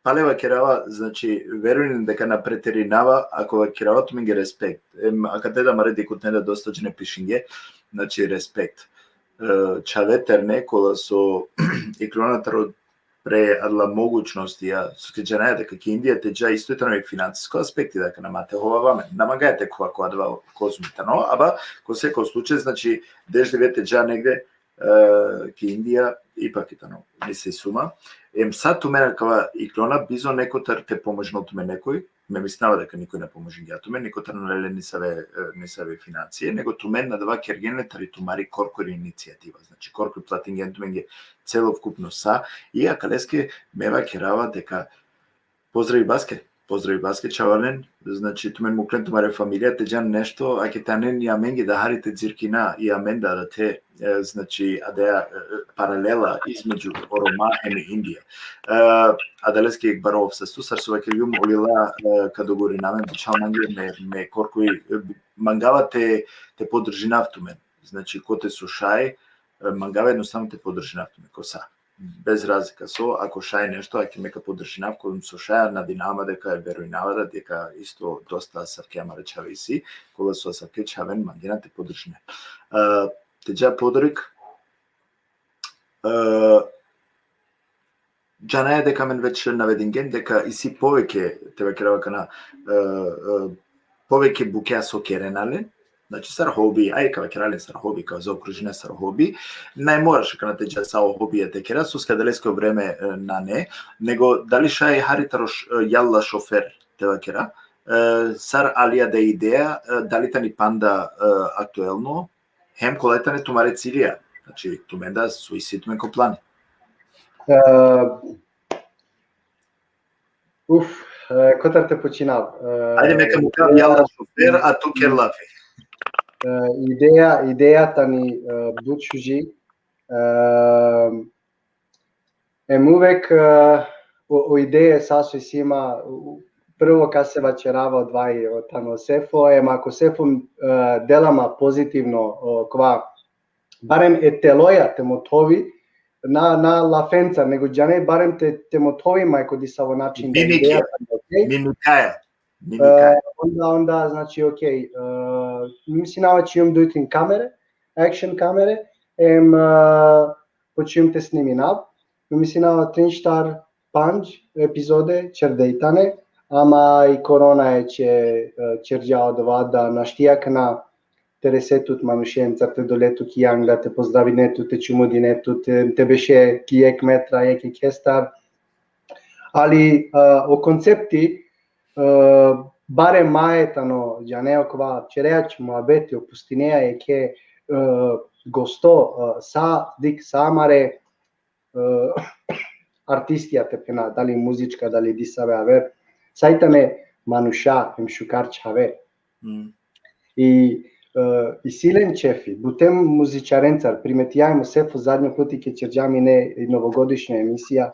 Pale vakerava, znači, verujnen deka na preterinava, ako vakerava tumenge respekt. Em, akate da mare dikhutne da dosta džene pišinge, znači, respekt. E, čhave terne kola so iklona taro pre adala mogućnosti, a, soske džanaja deka ki Indija te dža isto tano i finansisko aspekti, deka na ma te hova amen. Na mangaja te khuva ko adava kozmi tano, aba ko seko slučaj, znači, deš dive te dža negde, e, ki Indija, ipak i tano, misli suma. Em sa tumen akava iklona, bizo nekotar te pomožno tumen nekoj, me mislinava deka nikoj na pomožingja tumen, nikotar na lele nisave, e, nisave financije, nego tumen adava kergjen le tari tumari korkori inicijativa. Znači, korkori platingjen tumenge celovkupno sa, i akaleske me vakerava deka pozdravi baske, pozdravi baske čhavalen, znači, tumen muklen tumare familija te džan nešto, ake te anen i amenge da hari te dzirkina i amen da, da te, e, znači, adea, e, paralela između o Roma em i Indija. E, adaleske jekh baro ov sastu, sar so vakergjum, o lila, e, ka dogovorina amen, bičhal mange, me, me korkori, e, mangava te, te podržinav tumen. Znači, kote so šaj, e, mangava jednostavno te podržinav tumen, ko sa. Bez razlika so, ako šaj nešto, ake me ka podržinav, kozom so šaj, nadinava ma deka, verujnava da, deka isto dosta asavke amare čhave isi, kola so asavke čhaven mangena te podržine. E, te dža Podgorica, e, džanaja deka amen već navedingjem, deka isi poveke, te vakerava kana, e, e, poveke bukja so kerena len, znači, sar hobi, aj, ka vakera len sar hobi, ka zaokružina sar hobi, naj moraš akana te dža sa o hobija te kera, soske adaleske o vreme, e, nane, nego dali šaj hari taro š-, e, jalla šofer te vakera, e, sar alija da ideja, e, dali tani panda, e, aktuelno, hem kola tane tumare cilija, znači, tumen da so isi tumen ko plani. E, Uf, e, kotar te počinav. E, ajde, me ka mukav jalla šofer, a tu ker lafi. E, ideja, ideja tani, e, but šuži. E, em uvek, e, o, o ideje sa so isi ma, u-, prvo ka se vaćerava odvaj, o, tano Sefo, em ako Sefo, e, dela ma pozitivno, o, kova, barem e teloja te mothovi, na, na lafenca, nego džane barem te, te mothovi ma ko disavo način da ideja, okej? Mimikaja. Mimikaja. E, onda, onda, znači, okej, e, mislinava čhijum duj trin kamere, action kamere, em, e, počhijum te sniminav, mislinava trin štar pandž epizode čerdej tane, ama i korona e će, e, čerđa odova da našti akana te rese tut manušenca, te dole tut ki angla, te pozdravine tut, te čumudine tut, te, te beše ki jekh metra, jekh jekhestar. Ali, e, o koncepti, e, barem mae tano, džane, okova, ćerea muhabeti, opustineja jekhe, e, gosto, e, sa, dikh, sa amare, e, artistija te phena, dali muzička, dali disave aver, sa i tane manuša, em šukar čhave. Mm. I isi len ćefi, but em muzičarencar, primetija em o Sefo zadnjo puti ke ćerđam ine i novogodišnja emisija,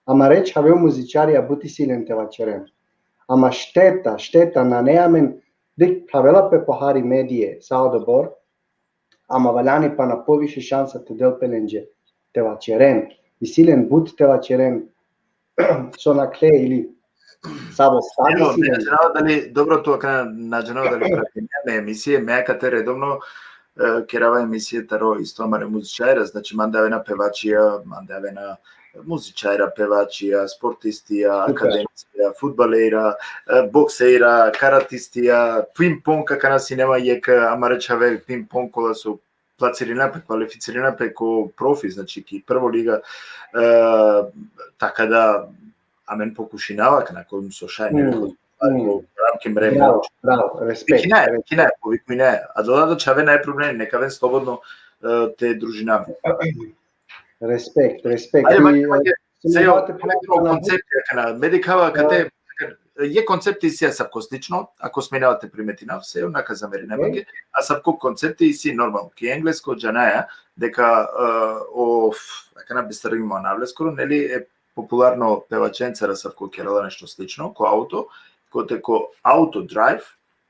ama reč, have o muzičarija but isi len te vaćeren. Ama šteta, šteta, nane amen, dik, pravela pe pohari medije, sa odobor, ama valjani pana poviše šansa te del pe lenđe te vaćeren, isi len but te vaćeren, so nakhle ili savo stavi. Evo, si ne len. Džanava dali, dobro, tu akana na džanava dali pratine me emisije, me akate redovno, e, kerava emisije taro isto amare muzičajra, znači mande avena pevačija, mande avena muzičajra, pevačija, sportistija, akademcija, fudbalera, e, boksera, karatistija, ping-pong, akana sine ma jekh amare čhave ping-pong kola so placirina pe, kvalificirina pe ko profi, znači ki prvo liga, e, taka da amen pokušinava akana kolim so šaj, ne, ko, ko ramke mre. Bravo, bravo, respekt. Kinaja, respekt. Kinaja, povikujnaja. A dola da čhave naj problem, neka aven slobodno, e, te družinaven. Respekt, respekt. Ajde, i, vake, vake, e, se jo, koncepti akana, me dikhava kate, e, koncepti isi asavko slično, ako sminava te primetinav, se jo, na ka zamerine mange, asavko koncepti isi normalno, ki englesko, džanaja, deka, e, o, f-, akana bistarimo anavleskoro, neli, e, popularno pevačencar asavko kerela nešto slično, ko auto, kote ko auto drive,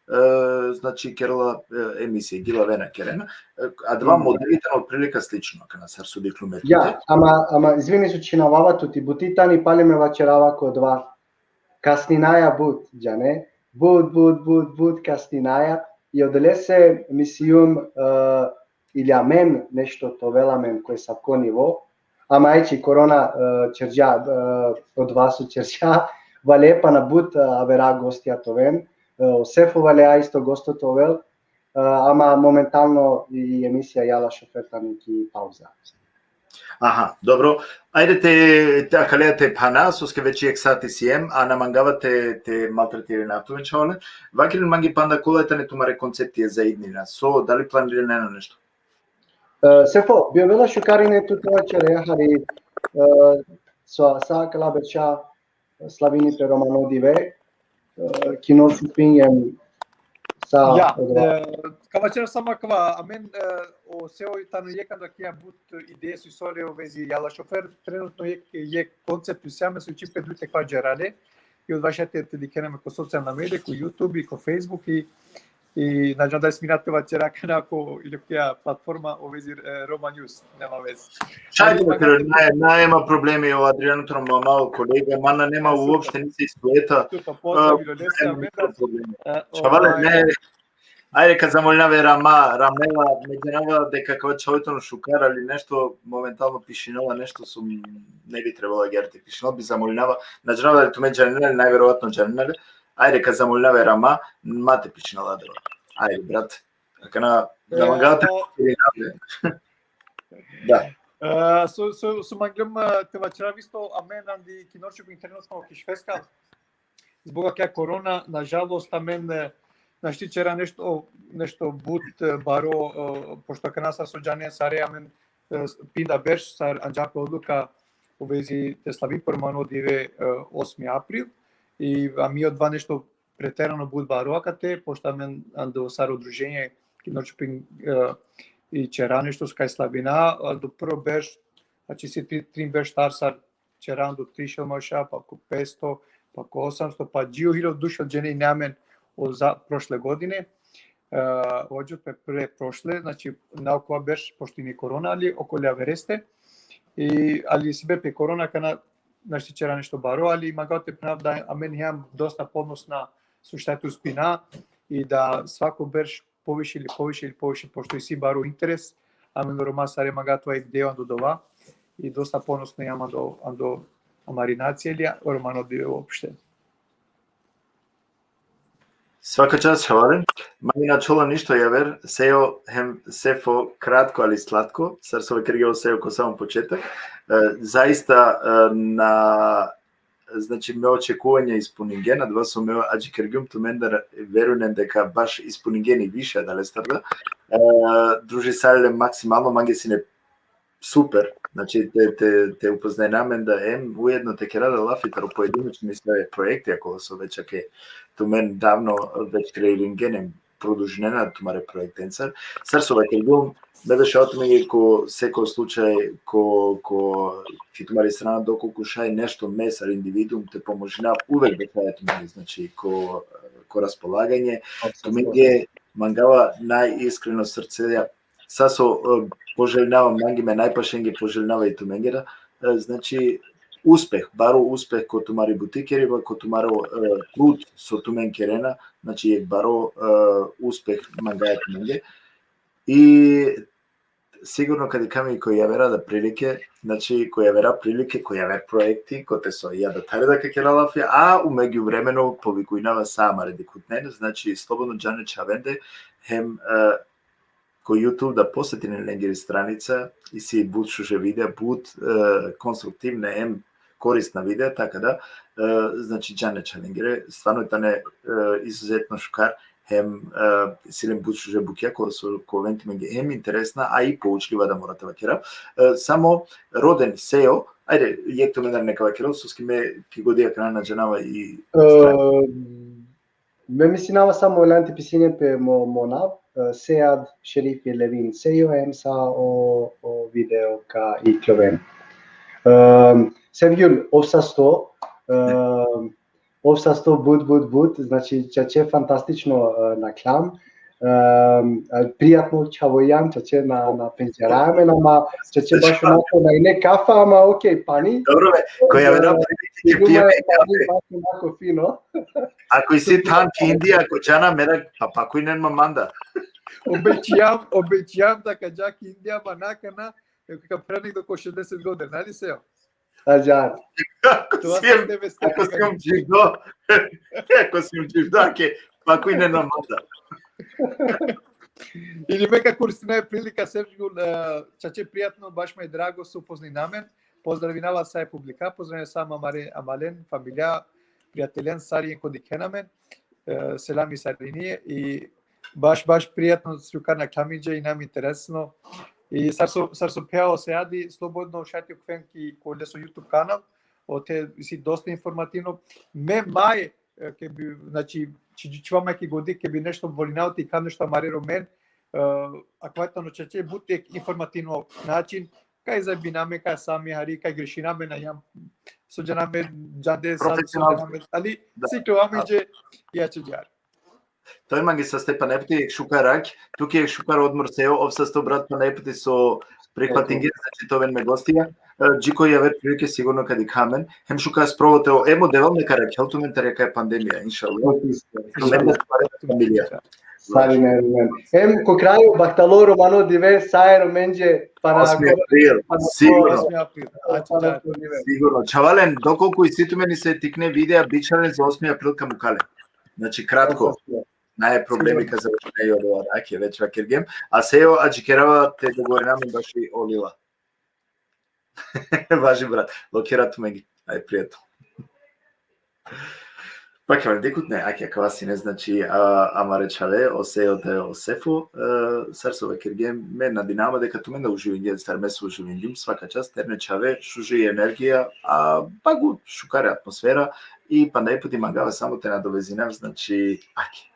e, znači kerela, e, emisije, gila vena kerena, e, adava modeli tano otprilika slično, akana sar so dikhlum tute. Ja, ama, ama, izvini so čhinavava tuti, buti tani pale me vaćerava ko adava. Kasninaja but, džane, but, but, but, but kasninaja, i odolese mislum, e, ili amen nešto te ovel amen ko asavko nivo, ama eči korona, e, ćerđa, e, odova so ćerđa, vale pana but, e, avera gostija te oven, e, o Sefo vale a isto gosto te ovel, e, ama momentalno i emisija Jala šofer tani ki pauza. Aha, dobro. Ajde te, te akaleja te phana, soske veći jekh sati siem, a na mangava te, te maltretirinav tumen, čhavalen. Vakerin mange panda kola tane tumare koncepti za idnina. So, dali planirinena nešto? E, Sefo, bi ovela šukar ine tu te vaćere, hari, e, so, sa akala berša slavini pe romano dive, e, ki Norrköping em sa. Ja, odova. E, ka vaćera samo akava, amen, e, o Sefo tano jekh anda kija but ideje so isi le u vezi Jala šofer, trenutno jekh, jekh koncept isi amen so čim pe dujt ekva ćera le, i odova šaj te, te dikhena amen ko socijalna medija, ko YouTube i ko Facebook i I na džanav dali smina te vaćera akana ko ili koja platforma u vezi, e, Roma News, nema veze. Šaj te vaćera, naj, naj, nema problemi, o Adriano tano ma, malo kolega, ma nane ma uopšte nisi sveta. Tu pa pozdrav, e, Ilolesa, nema problemi. E, čhavalen, ovaj, ne, ajde ka zamolinava e Rama, Ramela, me džanava deka akava čhavo tano šukar, ali nešto momentalno pišinela, nešto so ne bi trebalo agjaar te pišinel, bi zamolinava, na džanava dali tumen džanena, ali najverovatno džanena le, Ajde, ka zamolinava e Rama, ma te pišinel adava. Ajde, brat. Akana, e, da mangava te, o, da. E, so, so, so manglum, e, te vaćerav isto, amen andi ki Norrköping trenutno ki Švedska. Zbog akaja korona, nažalost, amen, e, našti ćera nešto, nešto but, e, baro, e, pošto akana sar so džanen sare, amen, e, pinda berš sar anđa pe odluka u vezi te slavin pe romano dive, e, osmi april, i, a mi odova nešto preterano but baro akate, pošto amen ando sar udruženje ki Norrköping, e, i ćera nešto so kaj slavina, a do prvo berš, znači si tri, tri berš star sar ćera ando tristo maša, pa ko petsto, pa ko osamsto, pa dži o hiljadu duša džene ine amen o za prošle godine, e, ođe pe pre prošle, znači, na okova berš, pošto ine korona, ali okole avereste, i, ali si be pe korona, akana našti ćera nešto baro, ali mangava te phena da amen hijam dosta ponosna so šaj te uspina, i da svako berš poviše ili poviše ili poviše, pošto isi baro interes, amen o Roma sare mangava te ova ideja ando dova, i dosta ponosna hijam ando, ando amari nacija ili o romano dive uopšte. Svaka čast, čhavalen. Mange na ačhola ništo javer, Sejo hem Sefo, kratko ali slatko, sar so vakergje o Sejo ko samo početak. E, zaista, e, na, znači, me očekuvanja ispuningjen, adava so me adžikergjum tumendar, verujnen deka baš ispuningjen i više adalestar da. E, družisale maksimalno, mange sine super, znači, te, te, te upoznajna amen da, em ujedno te kera da lafi taro pojedinačni svoje projekti, ako so već ake tumen davno već kreiringjen, em produžinena tumare projektencar. Sar so vakergjum, me da šav tumenge ko seko slučaj, ko, ko, ki tumari strana, dokolku šaj nešto me sar individuum te pomožina, uvek da šav tumenge, znači, ko, ko raspolaganje. Tumenge mangava naiskreno srceja, sa so, e, poželinava mange, me najpašenge poželinava i tumengera, e, znači, uspeh, baro uspeh ko tumari buti keriba, ko tumaro, e, trud so tumen kerena, znači, jek baro, e, uspeh mangaja tumenge. I sigurno kad ikam i ko javera da prilike, znači, ko javera prilike, ko javer projekti, kote so i adathari da ka kera lafi, a u međuvremenu povikujnava sa amare dikhutnen, znači, slobodno džane čhavende, hem, e, ko YouTube da posetinen lengiri stranica, isi but šuže videa, but, e, konstruktivne, hem korisna videa, taka da, e, znači, džane čha lengere, stvarno tane, e, izuzetno šukar, hem, e, isi len but šuže bukja, ko so, ka oven tumenge hem interesna, a i poučljiva, da mora te vakera. E, samo, roden, Sejo, ajde, jek tumendar neka vakera, soske me ki godi akana na džanava i strana. E, me mislinava samo oljan te pisinen pe mo, mo nav, e, Sead Šerifi Levin Sejo, hem sa o, o video ka ikljoven. E, Sevgjul, ov sasto, e, ov sasto but, but, but, znači, čače fantastično, e, naklam, e, e, prijatno čhavo jam, čače na, na pendžara amen, ama čače baš onako na ine kafa, ama okej, pani. Dobro, be, ko javera, e, prilike pijeme kafe. Baš onako fino. Ako isi than ki Indija, ko džana, mera, pa pakujnen ma manda. Obećavam, obećavam da kad dža ki Indija, ma nakana, e, ka pherav dok o šezdeset godine, nali, Sejo? Ađar. Ako siem, ako siem dživdo, ako siem dživdo, ke pakujnen ma manda. Ili me ka koristina e prilika, Sevgjul, e, čače prijatno, baš me drago so upoznina amen. Pozdravinava sa e publika, pozdravinava sa amare, amalen, familija, prijateljen, sarinen ko dikhena amen. E, selami sarinenge i baš, baš prijatno, šukar naklam inđe i nam interesno. I sar so, sar so phea o Seadi, slobodno šaj te okven ki, ko leso YouTube kanal, ote isi dosta informativno. Me maj, e, ke bi, znači, či, či, čhiva maj ki godi, ke bi nešto volinava te ikham nešto amare Romen, e, akava tano čače but jek informativno način, kaj zajebina amen, kaj sa amen hari, kaj grešina amen, na jam, so džana amen, džande, sa, so profesionalno. Džana amen, ali, da, sikljovav amen dže, ja će džar. To je mange saste, pana jek puti jek šukar rakj, tuke jek šukar odmor, Sejo, ov sasto brat, pana jek puti so prihvatinge, znači, te oven me gostija. E, dži ko javer prilike sigurno ka dikha amen. Hem šukar sprovo te o, em o Devel neka rakhel tumen tari akaja pandemija, inšallah. Tumen hem tumare familija. Sarinen Romen. Em ko kraj bahtalo romano dive sa e Romenđe, pana osmi april, pana sigurno. Osmi april. Pana osmi april. Sigurno. Čhavalen, dokolku isi tumen isi tikne videa, bičhalen za osmi april ka mukha len. Znači, kratko. Osmi april. Nae problemi, ka završina i odova, ake, već vakergjem. A Sejo, adžikerava te dogovorina amen baši o Lila. Važi, brat. Lokera tumenge. Aj, prijatno. Pa, kevale, dikhutne, ake, akava sine, znači, a, amare čhave, o Sejo te o Sefo, e, sar so vakergjem, me nadinava deka tumen da uživingjum, sar me so uživingjum, svaka čast, terne čhave, šuži energija, a, pa gut, šukare atmosfera, i panda jek puti mangava samo te nadovezinav, znači, ake,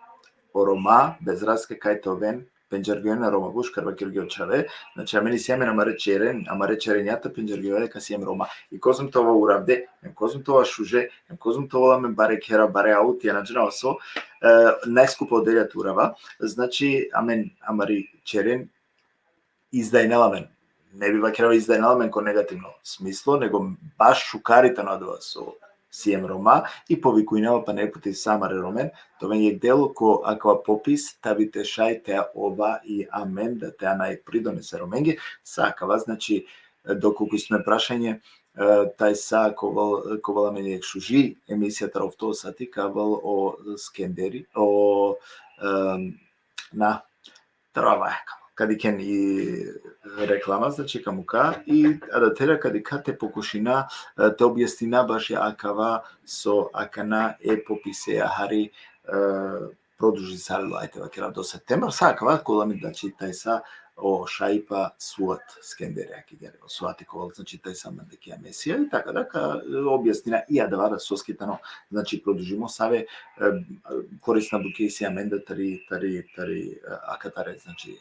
o Roma, bez razlika kaj te oven, pendžargjona Roma, but šukar vakergje o čhave, znači, amen isi amen amare ćeren, amare ćerenjata pendžargjoja kaj siem Roma. I kozom te ova uravde, em kozom te ova šuže, em kozom te ovel amen bare khera, bare auti, a na džanav so, e, najskupa odelja te urava, znači, amen, amari ćeren izdajnela amen. Ne bi vakerava izdajnela amen ko negativno smislo, nego baš šukari tano adava so siem Roma, i povikujnava pana jek puti sa amare Romen, te oven jek delo ko akava popis, tabi te šaj te ova i amen, da te ana jek pridones e Romenge, sa akava, znači, dokolku isi tumen prašanje, e, taj sa ka ovel, ka ovel amen jek šuži emisija taro ofto sati, ka ovel o Skenderi, o, em, na, taro avaja, ka dikhen i reklama, znači, ka mukha, i adathera ka dikha te pokušina, e, te objasnina baši akava so akana e popiseja hari, e, produžisalo, ajde vakerav, do septembar, sa akava, ka ovel amen, znači, taj sa, o šajipa suat Skendere, akigere, o suati koval, znači, taj sa amende ki amesija, i taka da ka, e, objasnina i adava soske tano, znači, produžimo save, e, korisna bukja isi amende tari, tari, tari, e, akatare, znači, e,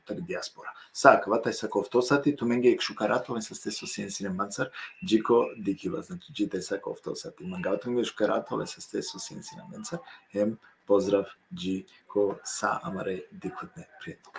tari dijaspora. Sa akava taj sa ko ofto sati, tumenge jekh šukar rat oven saste so sien sine mancar, dži ko dikhiba, znači, dži taj sa ko ofto sati. Mangava tumenge šukar rat oven saste so sien sine mancar, hem pozdrav dži ko sa amare dikhutne. Prijatno.